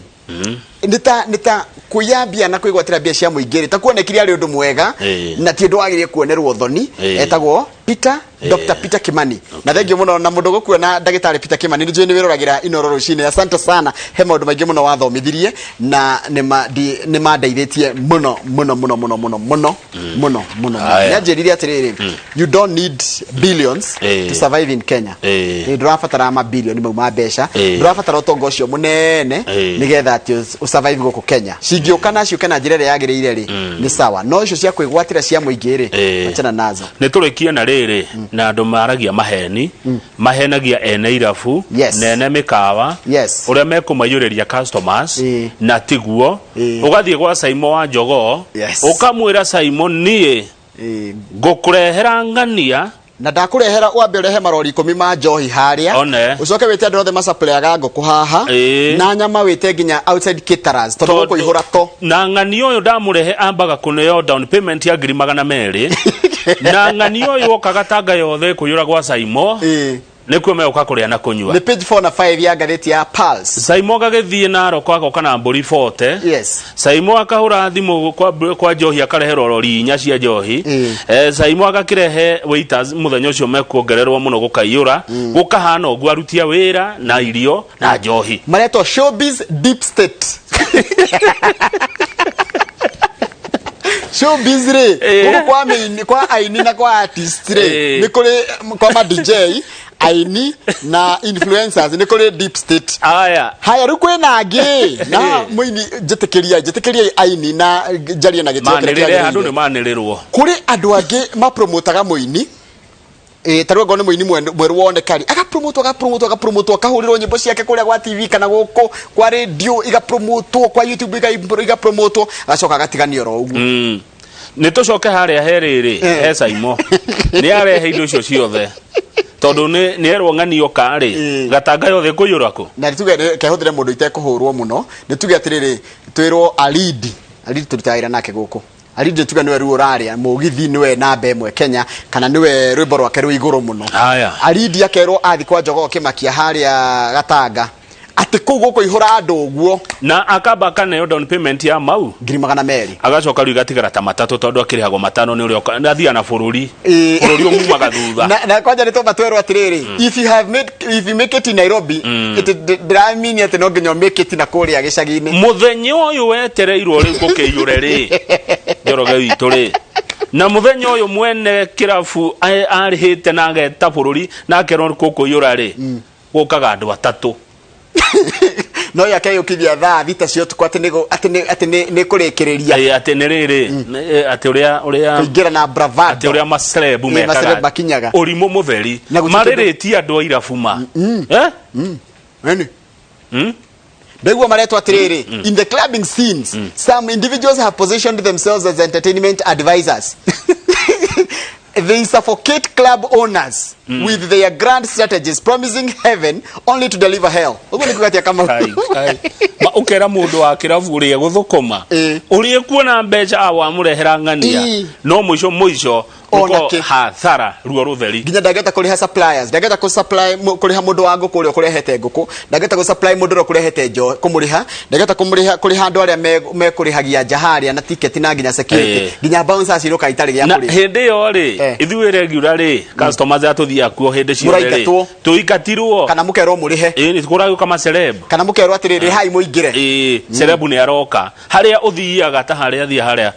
nĩ ta kuiya mbia na kwĩgwatĩra mbia cia mũingĩ rĩ, ta kuonekire arĩ ũndũ mwega na ti ũndũ wagĩrĩire kuonerwo thoni. Etagwo Peter, Dr. Peter Kimani. Na thengiũ mũno na mũndũ gũkuona ndagĩtarĩ Peter Kimani, nĩ njũĩ nĩ wĩroragĩra Inooro rũcinĩ. Asante sana, he maũndũ maingĩ mũno wathomithirie na nĩ mandeithĩtie mũno mũno mũno mũno mũno mũno mũno mũno. Haya. Nĩ anjĩrire atĩrĩrĩ, you don't need billions to survive in Kenya. Ndũrabatara mabilioni mau ma mbeca, ndũrabatara ũtonga ũcio mũnene nĩgetha atĩ ũsurvive gũkũ Kenya. Cingĩũka na ciũke na njĩra ĩrĩa yagĩrĩire rĩ, nĩ sawa, no icio cia kwĩgwatĩra cia mũingĩ rĩ, achana nazo. Nĩ tũrĩkie na rĩrĩ, na andũ maragia maheni, mahenagia ene irabu na ene mĩkawa ũrĩa mekũmaiyũrĩria customers, na tiguo. Ũgathiĩ gwa Saimo wa Njogoo, ũkamwĩra, "Saimo, niĩ ngũkũrehera ng'ania." Na ndakũrehera, wambe ũrehe marori 10 ma njohi harĩa. One. Ũcoke wĩte andũ othe macaplayaga ngũkũ haha na nyama, wĩte nginya outside caterers, tondũ gũkũihũra to. Na ng'ani ũyũ ndamũrehe ambaga kũneo down payment ya 200,000, na ng'ani ũyũ oka gatanga yothe kũiyũra gwa Saimo, nĩkuo megũka kũrĩa na kũnyua. Nĩ page 4 na 5 ya ngathĩti ya Pulse. Saimo agagĩthiĩ Narok agoka na mbũri 40. Saimo akahũra thimũ kwa njohi, akareherwo rori 4 cia njohi. Saimo agakĩrehe waiters mũthenya ũcio mekuongererwo mũno, gũkaiyũra, gũkahana ũguo, aruti a wĩra na irio na njohi. Maretwo showbiz deep state. Showbiz rĩ, gũkũ kwa mĩini, kwa aini na kwa artist rĩ, nĩ kũrĩ kwa ma DJ, aini na influencers, nĩ kũrĩ deep state. Aya. Haya, rĩu kwĩna angĩ na mũini, njĩtĩkĩria, njĩtĩkĩria aini na njarie na gĩtĩo kĩrĩa manĩrĩre andũ kĩagĩrĩire. Nĩ manĩrĩrwo. Kũrĩ andũ angĩ mapromotaga mũini, ta rĩu angorwo nĩ mũini mwerũ woneka rĩ, agapromotwo, agapromotwo, agapromotwo, akahũrĩrwo nyĩmbo ciake kũrĩa gwa TV kana gũkũ kwa radio, igapromotwo kwa YouTube, igapromotwo, agacoka agatiganio oro ũguo. Nĩ tũcoke harĩa he rĩrĩ, he Saimo nĩ arehe indo icio ciothe, tondũ nĩ erwo ng'ani oka rĩ, gatanga yothe kũiyũra kũ. Na nĩ tuge kehũthĩre mũndũ itekũhũrwo mũno, nĩ tuge atĩrĩrĩ, twĩrwo Alidi, Alidi tũrutaga wĩra nake gũkũ, Alidi tuge nĩwe rĩu ũrarĩa mũgithi, nĩwe namba ĩmwe Kenya, kana nĩwe rwĩmbo rwake rwĩ igũrũ mũno. Haya. Alidi akerwo athi kwa Jogoo Kĩmakia harĩa Gatanga atĩ kũu gũkũihũra andũ ũguo. Na akamba akaneo down payment ya mau 200,000. Agacoka rĩu igatigara ta matatũ, tondũ akĩrĩhagwo matano nĩ ũrĩa athiaga na bũrũri, bũrũri ũmumaga thutha. Na kwanja nĩ twamba twerwo atĩrĩrĩ, if you have made if you make it in Nairobi, it ndĩramini atĩ no nginya make it na kũrĩa gĩcagi-inĩ. Mũthenya ũyũ wetereirwo rĩu gũkĩiyũre rĩ, Njoroge witũ rĩ, na mũthenya ũyũ mwene kĩrabu arĩhĩte na ageta bũrũri na akerwo gũkũiyũra rĩ, gũkaga andũ atatũ. No yo akeyũkithia thaa thita cia ũtukũ atĩ nĩ atĩ nĩ atĩ nĩ nĩ kũrĩkĩrĩria. Ĩ, atĩ nĩ rĩrĩ atĩ ũrĩa ũrĩa kũingĩra na bravado atĩ ũrĩa macelebu Ĩ, maceleb mekaga makinyaga. ũrimũ mũtheri Na gũtirĩ kĩndũ- marĩrĩtie andũ a irabu ma Eh? Ĩni. Mm? Ndaigua maretwo atĩrĩrĩ, in the clubbing scenes some individuals have positioned themselves as entertainment advisors. They suffocate club owners with their grand strategies, promising heaven only to deliver hell. Ũguo nĩ kuga atĩa, Kamau? Kai, kai. Ma ũkera mũndũ wa kĩrabu ũrĩa gũthũkũma ũrĩa kuona mbeca wamũrehera ng'ania no mũico mũico Ona ũko kĩ. hathara ruo rũtheri. Nginya ndangĩhota kũrĩha suppliers, ndangĩhota kũ supply kũrĩha mũndũ wa ngũkũ ũrĩa ũkũrehete ngũkũ, ndangĩhota gũ supply mũndũ ũrĩa ũkũrehete njo kũmũrĩha, ndangĩhota kũmũrĩha kũrĩha andũ arĩa mekũrĩhagia nja harĩa na ticket na nginya security, nginya bouncers iroka itarĩ gĩa Na kũrĩa. hĩndĩ ĩyo rĩ, ithuĩ regular rĩ, customers arĩa tũthiaga kuo hĩndĩ ciothe rĩ, Mũraingatwo. tũingatirwo kana mũkerwo mũrĩhe. Ĩ, nĩ kũragĩũka maceleb. Kana mũkerwo atĩrĩrĩ, rĩhai mũingĩre. Ĩ, celeb nĩ aroka harĩa ũthiaga, ta harĩa thiĩ harĩa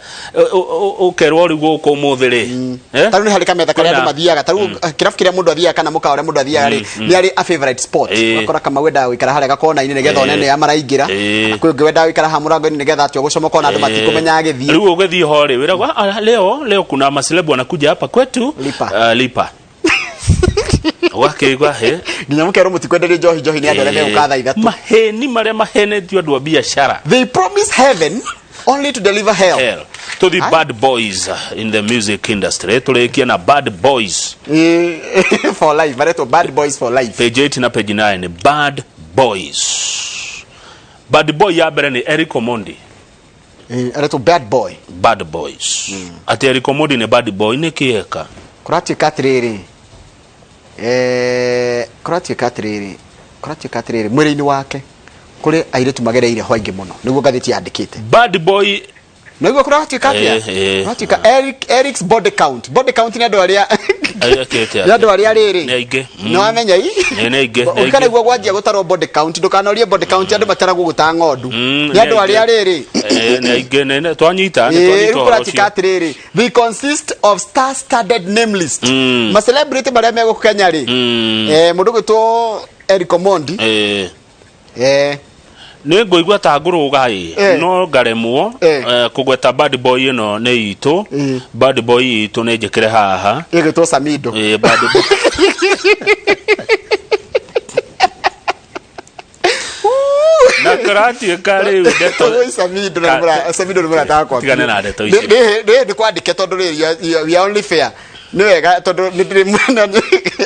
ũkerwo rĩu gũkũ ũmũthĩ rĩ. Eh? Tarĩu nĩ harĩ kametha karĩa andũ Kwĩna- mathiaga, tarĩu kĩrabu kĩrĩa mũndũ athiaga kana mũkawa ũrĩa mũndũ athiaga rĩ, nĩ arĩ a favorite spot. Ũgakora Kamau wendaga gũikara harĩa gakona-inĩ nĩgetha one nĩa maraingĩra, kana kwĩ ũngĩ wendaga gũikara haha mũrango-inĩ nĩgetha atua gũcomoka ona andũ matikũmenya agĩthiĩ. Rĩu ũgĩthiĩ ho rĩ, wĩragwo, "Ah, ah, leo leo kuna maselebu wanakuja hapa kwetu, lipa." Lipa ũgakĩigua he Nginya mũkerwo mũtikwenderio njohi, njohi nĩ andũ arĩa megũka thaa 3. Maheni marĩa mahenetio andũ a biacara. They promise heaven only to deliver hell. Hell. To the bad boys in the music industry, tũrĩkie na bad boys. For life, maretwo bad boys for life. Page 8 na page 9, bad boys. Bad boy ya mbere nĩ Eric Omondi. Aretwo bad boy. Bad boys, atĩ Eric Omondi nĩ bad boy nĩ kĩeka? Kũratuĩka atĩrĩrĩ, kũratuĩka atĩrĩrĩ, mwĩrĩ-inĩ wake kũrĩ airĩtu magereire ho aingĩ mũno, nĩguo ngathĩti yandĩkĩte. Bad boy. Nĩguo kũratuĩka atĩa? Kũratuĩka Eric's body count, body count nĩ andũ arĩa Ekĩte nĩ andũ arĩa rĩrĩ nĩ aingĩ. Nĩ wamenya i Nĩ aingĩ, nĩ ũkana aingĩ. guo gwanjia gũtarwo body count, ndũkanorie body count, andũ mataragwo gũta ng'ondu. Nĩ Nĩ andũ arĩa aingĩ. rĩrĩ. Nĩ aingĩ, twanyita nĩ Ĩĩ, twanyita rĩu ũhoro kũratuĩka ũcio. atĩrĩrĩ, they consist of star studded name list, ma celebrity marĩa me gũkũ Kenya rĩ, mũndũ gwĩtwo Eric Omondi. Nĩ ngũigua ta ngũrũga ĩ, no ngaremwo kũgweta bad boy ĩno nĩ itũ, bad boy itũ nĩ njĩkĩre haha. Ĩgwĩtwo Samido. Bad boy. Na kũratuĩka rĩu ndeto Oi, Samido na Samido nĩ mũrata wakwa. Tigane na ndeto icio. Nĩ nĩ kwandĩke tondũ rĩrĩ, we are only fair, nĩ wega tondũ nĩ ndĩrĩ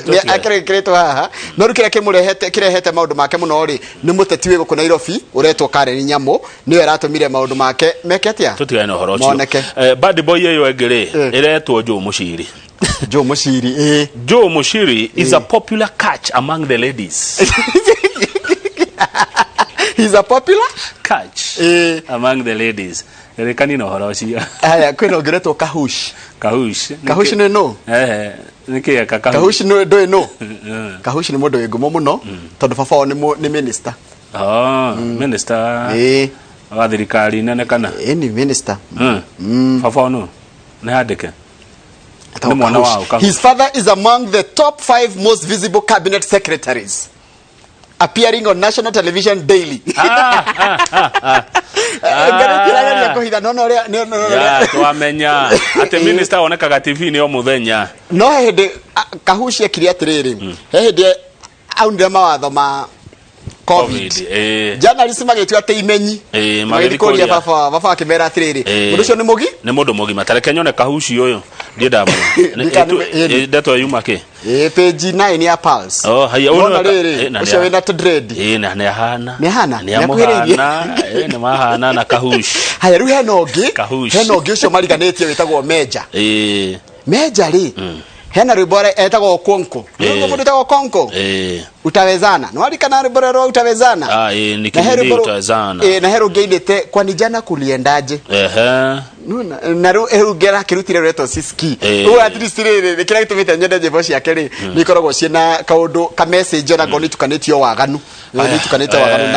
nĩ akĩrĩkĩrĩtwo haha, no rĩu kĩrĩa kĩmũrehete kĩrehete maũndũ make mũno rĩ, nĩ mũteti wĩ gũkũ Nairobi ũretwo Karen Nyamu, nĩwe ĩratũmire maũndũ make meke atĩa? Tũtigane na ũhoro ũcio. Moneke. Bad boy ĩyo ĩngĩ rĩ, ĩretwo Joe Mushiri. Joe Mushiri, ĩĩ. Joe Mushiri is a popular catch among the ladies. He's a popular catch among the ladies. Rĩkani na ũhoro ũcio. Haya, kwĩna ũngĩ ũretwo Kahush. Kahush. Kahush nĩ nũ? Nĩ kĩ eka Kahush? Kahush nĩ ndũĩ nũ? Kahush nĩ mũndũ wĩ ngumo mũno tondũ baba wao nĩ minister. Oh, minister wa thirikari nene kana? Ĩĩ, nĩ minister. Baba wao nũ? Nĩ handĩke. Nĩ mwana wao Kahush? His father is among the top five most visible cabinet secretaries, appearing on national television daily. Ngathĩti ĩrageria kũhitha no no ũrĩa no Ya, twamenya atĩ minister onekaga TV-inĩ o mũthenya. No he hĩndĩ Kahushi ekire atĩrĩrĩ, he hĩndĩ aunire mawatho ma COVID, journalist magĩtua atĩ imenyi magĩthiĩ magĩthiĩ kũria kũria. baba akĩmera atĩrĩrĩ, mũndũ ũcio nĩ mũgi Nĩ mũndũ mũgima. Ta reke nyone Kahushi ũyũ ndiendaga mũno. Ndeto yuma kĩ? Ĩĩ, page 9 ya Pulse. Oh, haya, ũyũ Wona nĩwe rĩrĩ, na ũcio wĩna tũdread. Ĩĩ, na nĩ ahana. Nĩ ahana? Nĩ Nĩ akuhĩrĩirie? amũhana, nĩ mahana na Kahushi. Haya, rĩu hena ũngĩ. Kahushi. Hena ũngĩ ũcio mariganĩtie wĩtagwo Meja. Meja rĩ, hena rwĩmbo etagwo Okonkwo. Nĩ mũndũ wĩtagwo Okonkwo. Utawezana, nĩ warikana rwĩmbo rũrĩa rwa Utawezana? Ah, ĩĩ, Na he nikini rwĩmbo utawezana. Na he rũngĩ ainĩte, kwani jana kuliendaje. Nuna, na rĩu rũngĩ arakĩrutire rwetwo Siski. Rĩu at least rĩrĩ, nĩ kĩrĩa gĩtũmĩte nyende nyĩmbo ciake rĩ, nĩ ikoragwo ciĩna kaũndũ ka message, ona ngorwo nĩ itukanĩtio waganu. Nĩ itukanĩte waganu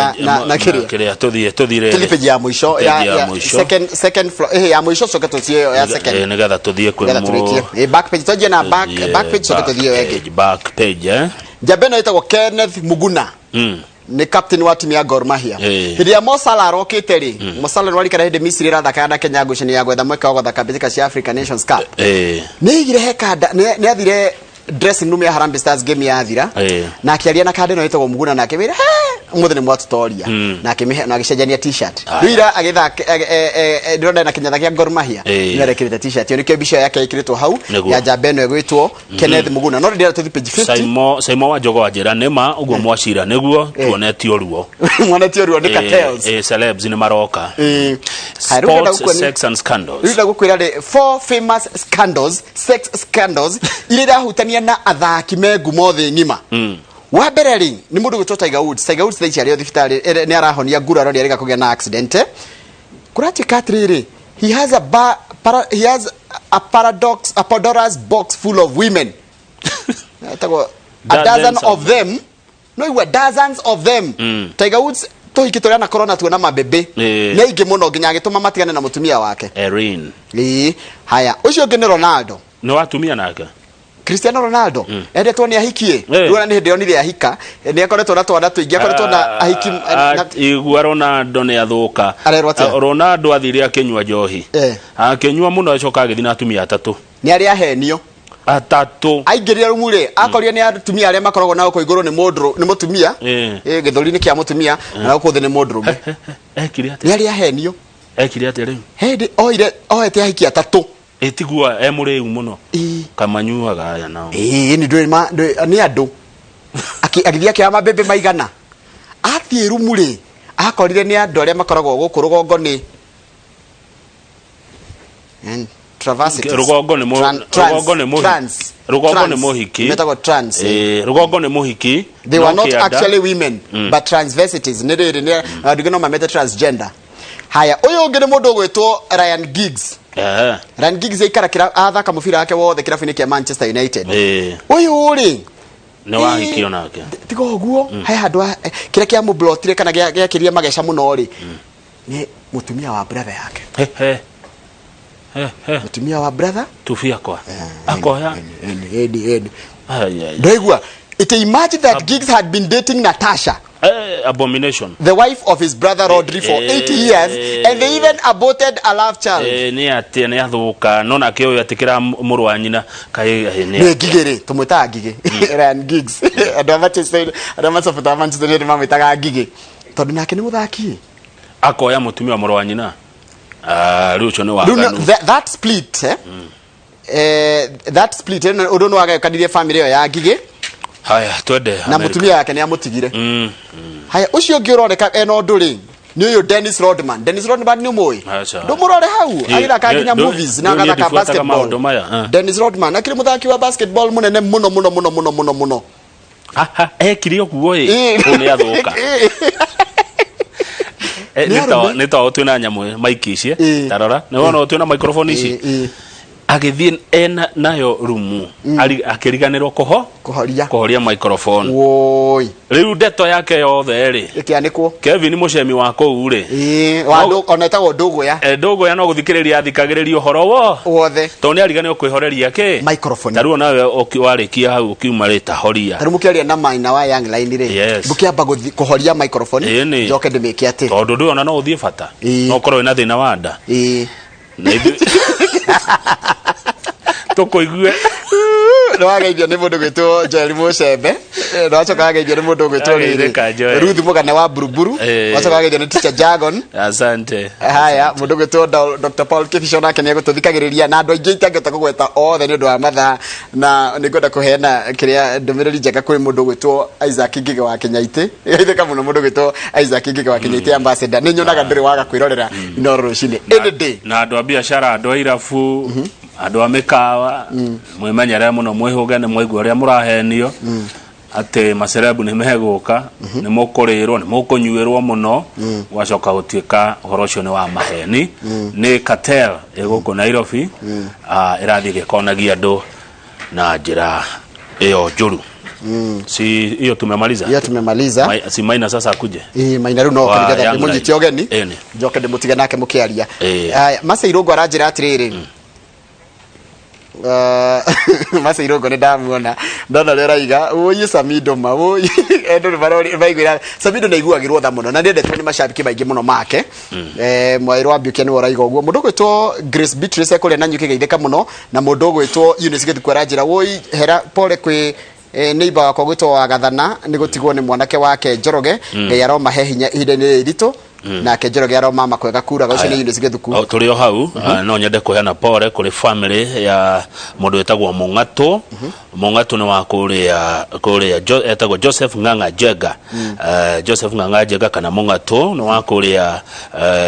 na kĩrĩa. Kĩrĩa tũthiĩ tũthiĩ rĩrĩ. Tũthiĩ page ya mũico Page ya mũico. Second floor, ya mũico, coke tũthiĩ ĩyo ya second. Nĩgetha tũthiĩ kwĩ Nĩgetha tũrĩkie. Back page, twanjie na back page, coke tũthiĩ ĩyo ĩngĩ. Page, back page. Njamba ĩno ĩtagwo Kenneth Muguna. Nĩ captain wa timu ya Gor Mahia. Hĩndĩ ĩrĩa Mo Salah arokĩte rĩ, Mo Salah nĩwarikana hĩndĩ Misiri ĩrathakaga na Kenya ngucanio ya gwetha mweke wa gũthaka mbĩtĩka cia Africa Nations Cup. Nĩ aigire he kanda, nĩ athire dressing room ya Harambee Stars game yathira na akĩaria na kanda ĩno ĩtagwo Muguna na akĩmĩra, "He, ũmũthĩ nĩ mwatũtoria," na akĩmĩhe na agĩcenjania t-shirt. Rĩu ira agĩthaka ndĩrona ena kĩnyatha kĩa Gor Mahia, nĩ arekĩrĩte t-shirt ĩyo, nĩkĩo mbica yake ĩkĩrĩtwo hau ya njamba ĩno ĩgwĩtwo Kenneth Muguna. No ndĩrenda tũthiĩ page 50. Saimo Saimo wa Njogo wanjĩra nĩ ma ũguo mwacira nĩguo tuonetio ruo. Mwanetio ruo nĩ cartels. Celebs nĩ maroka. Haya, rĩu ndĩrenda Sports, sex and scandals. Rĩu ndĩrenda gũkwĩra rĩ, four famous scandals, sex scandals iria irahutania na athaki me ngumo thĩ ng'ima. Wa mbere rĩ, nĩ mũndũ gwĩtwo Tiger Woods. Tiger Woods thaa ici arĩ o thibitarĩ, nĩ arahonia nguraro, nĩ arĩga kũgĩa na accident. Kũratuĩka atĩrĩrĩ, he has a ba, para, he has a paradox, a Pandora's box full of women. Etagwo a dozen Dozens of them. No igua dozens of them. Tiger Woods tũhiki tũrĩa anakorwo natuo na mabebe nĩ aingĩ mũno nginya agĩtũma matigane na mũtumia wake. Erin. Ĩĩ. Haya, ũcio ũngĩ nĩ Ronaldo. Nĩ watumia nake? Cristiano Ronaldo endetwo nĩ ahikie. Rĩu ona nĩ hĩndĩ onire ahika, nĩ akoretwo na twana tũingĩ, akoretwo na ahiki Igua Ronaldo nĩ athũka. Arerwo atĩa? Ronaldo athire akĩnyua njohi. Akĩnyua mũno acoka agĩthiĩ na atumia atatũ. Nĩ arĩa ahenio. Atatũ. Aingĩrire rumu rĩ, akorire nĩ atumia arĩa makoragwo na gũkũ igũrũ nĩ mũndũ nĩ mũtumia. Gĩthũri-inĩ kĩa mũtumia na gũkũ thĩ nĩ mũndũrũme. Ekire atĩa? Nĩ arĩa ahenio. Ekire atĩa rĩu? Hĩndĩ oire oete ahiki atatũ. Ĩtigua e mũrĩu mũno. Kamanyuaga aya nao. Ĩĩ nĩ ndũĩ ma nĩ andũ. Agĩthiĩ akĩoya mabebe maigana. Athiĩ rumu rĩ, akorire nĩ andũ arĩa makoragwo gũkũ rũgongo nĩ Traversities. Rũgongo nĩ Trans, rũgongo nĩ mũhi- trans, rũgongo nĩ trans. mũhiki. Metagwo trans. Rũgongo nĩ mũhiki. They no were not kĩanda. actually women, but transvestites. Nĩ rĩrĩ, nĩ andũ angĩ no mamete transgender. Haya, ũyũ ũngĩ nĩ mũndũ ũgwĩtwo Ryan Giggs. Ryan Giggs aikara athaka mũbira wake wothe kĩrabu-inĩ kĩa Manchester United. Ũyũ rĩ, Nĩ wahikio nake. Tiga ũguo, he handũ kĩrĩa kĩamũblotire kana gĩakĩria mageca mũno rĩ, nĩ mũtumia wa brother yake. He, he. He, he. Mũtumia wa brother Tubia kwa. Akoya. Eni, eni, eni. Ai, ai. Ndaigua. It imagine that Giggs had been dating Natasha, Abomination. the wife of his brother Rodri, for 8 years, and they even aborted a love child. Nĩ atĩa nĩ athũka no nake ũyũ atĩkĩra mũrũ wa nyina kaĩ nĩ Nĩ Ngigĩ rĩ, tũmwĩtaga Ngigĩ. Ryan Giggs. Andũ a Manchester, andũ a Manchester, Manchester United mamwĩtaga Ngigĩ. Tondũ nake nĩ mũthaki. Akoya mũtumia wa mũrũ wa nyina. Ah, rĩu ũcio nĩ Rĩu waganu. that split, that split, ũndũ nĩ wagayũkanirie family ĩyo ya Ngigĩ. Haya, twende Na America. mũtumia wake nĩ amũtigire. Haya, ũcio ũngĩ ũroneka ena ũndũ rĩ, nĩ ũyũ Dennis Rodman. Dennis Rodman nĩ ũmũĩ? Aca. Ndũmũrore hau, agĩthaka nginya movies na Niĩ agathaka ndibuataga basketball. maũndũ maya. Dennis Rodman akĩrĩ mũthaki wa basketball mũnene mũno mũno mũno mũno mũno mũno. Ha, ha, ekire ũguo ĩ kũu nĩ athũka. Nĩ arũme. Nĩ ta twĩna nyamũ maiki ici ta rora nĩ wona twĩna microphone ici agĩthiĩ ena nayo rumu akĩriganĩrwo kũho kũhoria kũhoria microphone. Woi. Rĩu ndeto yake yothe rĩ ĩkĩanĩkwo. Kevin Mũcemi wa kũu rĩ Wa ona etagwo Ndũgũya. Ndũgũya no gũthikĩrĩria athikagĩrĩria ũhoro wo wothe tondũ nĩ ariganĩrwo kwĩhoreria kĩ microphone. Ta rĩu onawe warĩkia hau ũkiuma rĩ ta horia. Ta rĩu mũkĩaria na Maina wa Young Line rĩ, mũkĩamba kũhoria microphone, Ĩĩ. njoke ndĩmĩke atĩ tondũ ndũĩ ona no ũthiĩ bata no ũkorwo wĩna thĩna wa nda na ithuĩ tũkũigue. Nĩ wageithio nĩ mũndũ gwĩtwo Joel Mũcembe. Nĩ wacoka wageithio nĩ mũndũ gwĩtwo rĩrĩ Ageithĩka, Joel. Ruth Mũgane wa Buruburu. Wacoka wageithio nĩ Teacher Jagon. Asante. Haya, mũndũ gwĩtwo Dr. Paul Kibicho nake nĩ egũtũthikagĩrĩria na andũ aingĩ itangĩhota kũgweta othe nĩ ũndũ wa mathaa, na nĩ ngwenda kũheana kĩrĩa ndũmĩrĩri njega kwĩ mũndũ gwĩtwo Isaac Ngige wa Kĩnyaitĩ. Geithĩka mũno mũndũ gwĩtwo Isaac Ngige wa Kĩnyaitĩ ambassador. Nĩ nyonaga ndũrĩ waga kwĩrorera Inooro rũcinĩ any day. Na andũ a biacara, andũ a irabu, andũ a mĩkawa, mwĩmenyerere mũno, mwĩhũge nĩ mwaigua ũrĩa mũrahenio atĩ macerebu nĩ megũka, nĩ mũkũrĩrwo, nĩ mũkũnyuĩrwo mũno, gwacoka gũtuĩka ũhoro ũcio nĩ wa maheni. Nĩ cartel ĩ gũkũ Nairobi, ĩrathiĩ ĩgĩkonagia andũ na njĩra ĩyo njũru. Si hiyo tumemaliza? Hiyo tumemaliza. Si Maina sasa akuje? Ĩĩ, Maina rĩu no Wa nĩgetha Young ndĩmũnyite Line. ũgeni Ĩni. njoke ndĩmũtige nake mũkĩaria. Haya, Mercy Irũngũ aranjĩra atĩrĩrĩ, Mercy Irũngũ nĩ ndamuona. Ndona ũrĩa ũraiga ũi Samido ma ũi andũ nĩ marori maiguĩra Samido nĩ aiguagĩrwo tha mũno na nĩendetwo nĩ macambĩki maingĩ mũno make. Mwaĩrũ wa Mbiũkia nĩwe ũraiga ũguo. Mũndũ ũgwĩtwo Grace Beatrice ekũrĩa Nanyuki geithĩka mũno, na mũndũ ũgwĩtwo Eunice Gĩthuku aranjĩra woi hera pole kwĩ neighbor wakwa gwĩtwo Wagathana nĩ gũtigwo nĩ mwanake wake Njoroge. Ngai aromahe hinya ihinda-inĩ rĩrĩ iritũ, nake Njoroge aromama kwega kuraga. Ũcio nĩ Eunice Gĩthuku. O, tũrĩ o hau, no nyende kũheana pole kũrĩ family ya mũndũ wĩtagwo Mũng'atũ. Mũng'atũ nĩ wa kũrĩa etagwo Joseph Ng'ang'a Njenga. Joseph Ng'ang'a Njenga kana Mũng'atũ nĩ wa kũrĩa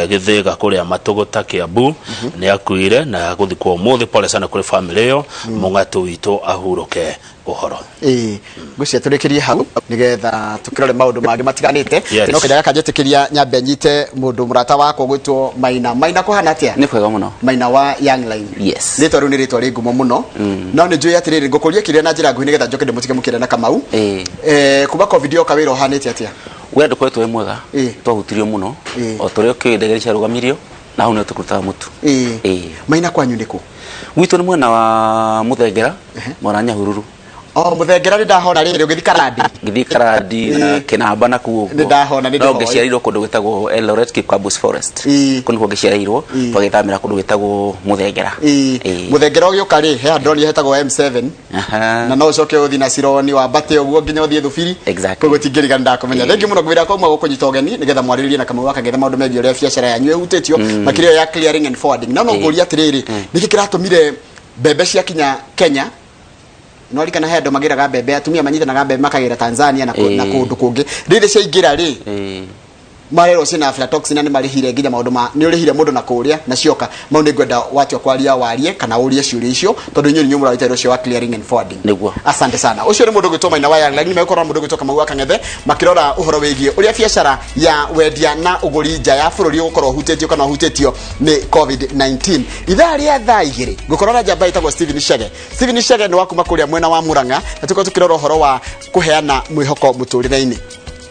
Gĩthĩga kũrĩa Matũgũta Kĩambu, nĩ akuire na gũthikwo ũmũthĩ. Pole sana kũrĩ family ĩyo. Mũng'atũ witũ ahurũke ũhoro. Ĩĩ, ngwĩciria tũrĩkĩrie hau nĩgetha tũkĩrore maũndũ mangĩ matiganĩte. Yes. No kĩrĩa gaka njĩtĩkĩria nyambe nyite mũndũ mũrata wakwa gwĩtwo Maina. Maina, kũhana atĩa? Nĩ kwega mũno. Maina wa Young Line. Yes. Rĩtwa rĩu nĩ rĩtwa rĩ ngumo mũno, no nĩ njũĩ atĩrĩrĩ, ngũkũria kĩrĩa na njĩra nguhĩ nĩgetha njoke ndĩmũtige mũkĩre na Kamau. Kuma COVID yoka wĩra ũhanĩte atĩa? Wĩra ndũkoretwo wĩ mwega. Twahutirio mũno. O tũrĩa ũkĩũĩ ndege nĩciarũgamirio na hau nĩho tũkĩrutaga mũtu. Maina, kwanyu nĩ kũ? Gwitũ nĩ mwena wa Mũthengera, mwena wa Nyahururu. O Mũthengera, nĩ ndahona rĩrĩ ũgĩthiĩ Karandi. Ngĩthiĩ Karandi na Kĩnamba na kuo ũguo. Nĩ ndahona, nĩ No ndĩhoĩ. ngĩciarĩirwo kũndũ gwĩtagwo Eldoret, Kipkabus Forest. Kũu nĩkuo ngĩciarĩirwo, twagĩthamĩra kũndũ gwĩtagwo Mũthengera. Mũthengera ũgĩũka rĩ, he handũ ndonire hetagwo M7, na no ũcoke ũthiĩ na Cironi wambate ũguo nginya ũthiĩ Thubiri. Exactly. Koguo tingĩriga nĩndakũmenya. Thengiũ mũno ngwĩra kwauma gũkũnyita ũgeni nĩgetha mwarĩrĩrie na Kamau wa Kang'ethe maũndũ megiĩ ũrĩa biacara yanyu ĩhutĩtio, makĩria ĩyo ya clearing and forwarding. No ngũrie atĩrĩrĩ, nĩkĩ kĩratũmire mbembe ciakinya Kenya, no rikana he andũ magĩraga mbembe, atumia manyitanaga mbembe makagĩra Tanzania na kũndũ kũngĩ, rĩrĩ ciaingĩra rĩ, marerwo ciĩna aflatoxin na nĩ marĩhire nginya maũndũ ma nĩ ũrĩhire mũndũ na kũrĩa na cioka mau. Nĩ ngwenda watua kwaria warie kana ũrie ciũria icio tondũ inyuĩ nĩ mũraruta wĩra ũcio wa clearing and forwarding. Nĩguo. Asante sana. Ũcio nĩ mũndũ ũgwĩtwo Maina wa Young Line, megũkorwo na mũndũ ũgwĩtwo Kamau wa Kang'ethe makĩrora ũhoro wĩgiĩ ũrĩa biacara ya wendia na ũgũri nja ya bũrũri ũgũkorwo ũhutĩtio kana ũhutĩtio nĩ COVID-19. Ithaa rĩa thaa 2 ngũkorwo na njamba ĩtagwo Steven Chege. Steven Chege nĩ wa kuma kũrĩa mwena wa Murang'a, na tũkorwo tũkĩrora ũhoro wa kũheana mwĩhoko mũtũrĩre-inĩ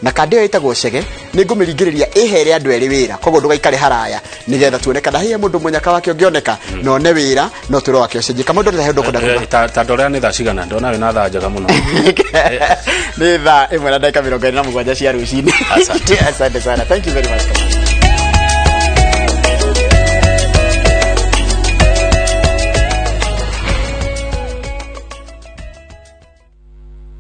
na kandĩ ĩyo ĩtagwo Chege. Nĩ ngũmĩringĩrĩria ĩhere andũ erĩ wĩra, koguo ndũgaikare haraya nĩgetha tuone kana hihi mũndũ mũnyaka wake ũngĩoneka na one wĩra no twĩro wake ũcenjie. Kamau, ndonete he ũndũ ũkwenda kuga? Ta ndorera nĩ thaa cigana, ndona wĩna thaa njega mũno. Nĩ thaa 1 na ndagĩka 27 cia rũcinĩ. Asante. Asante sana, thank you very much, Kamau.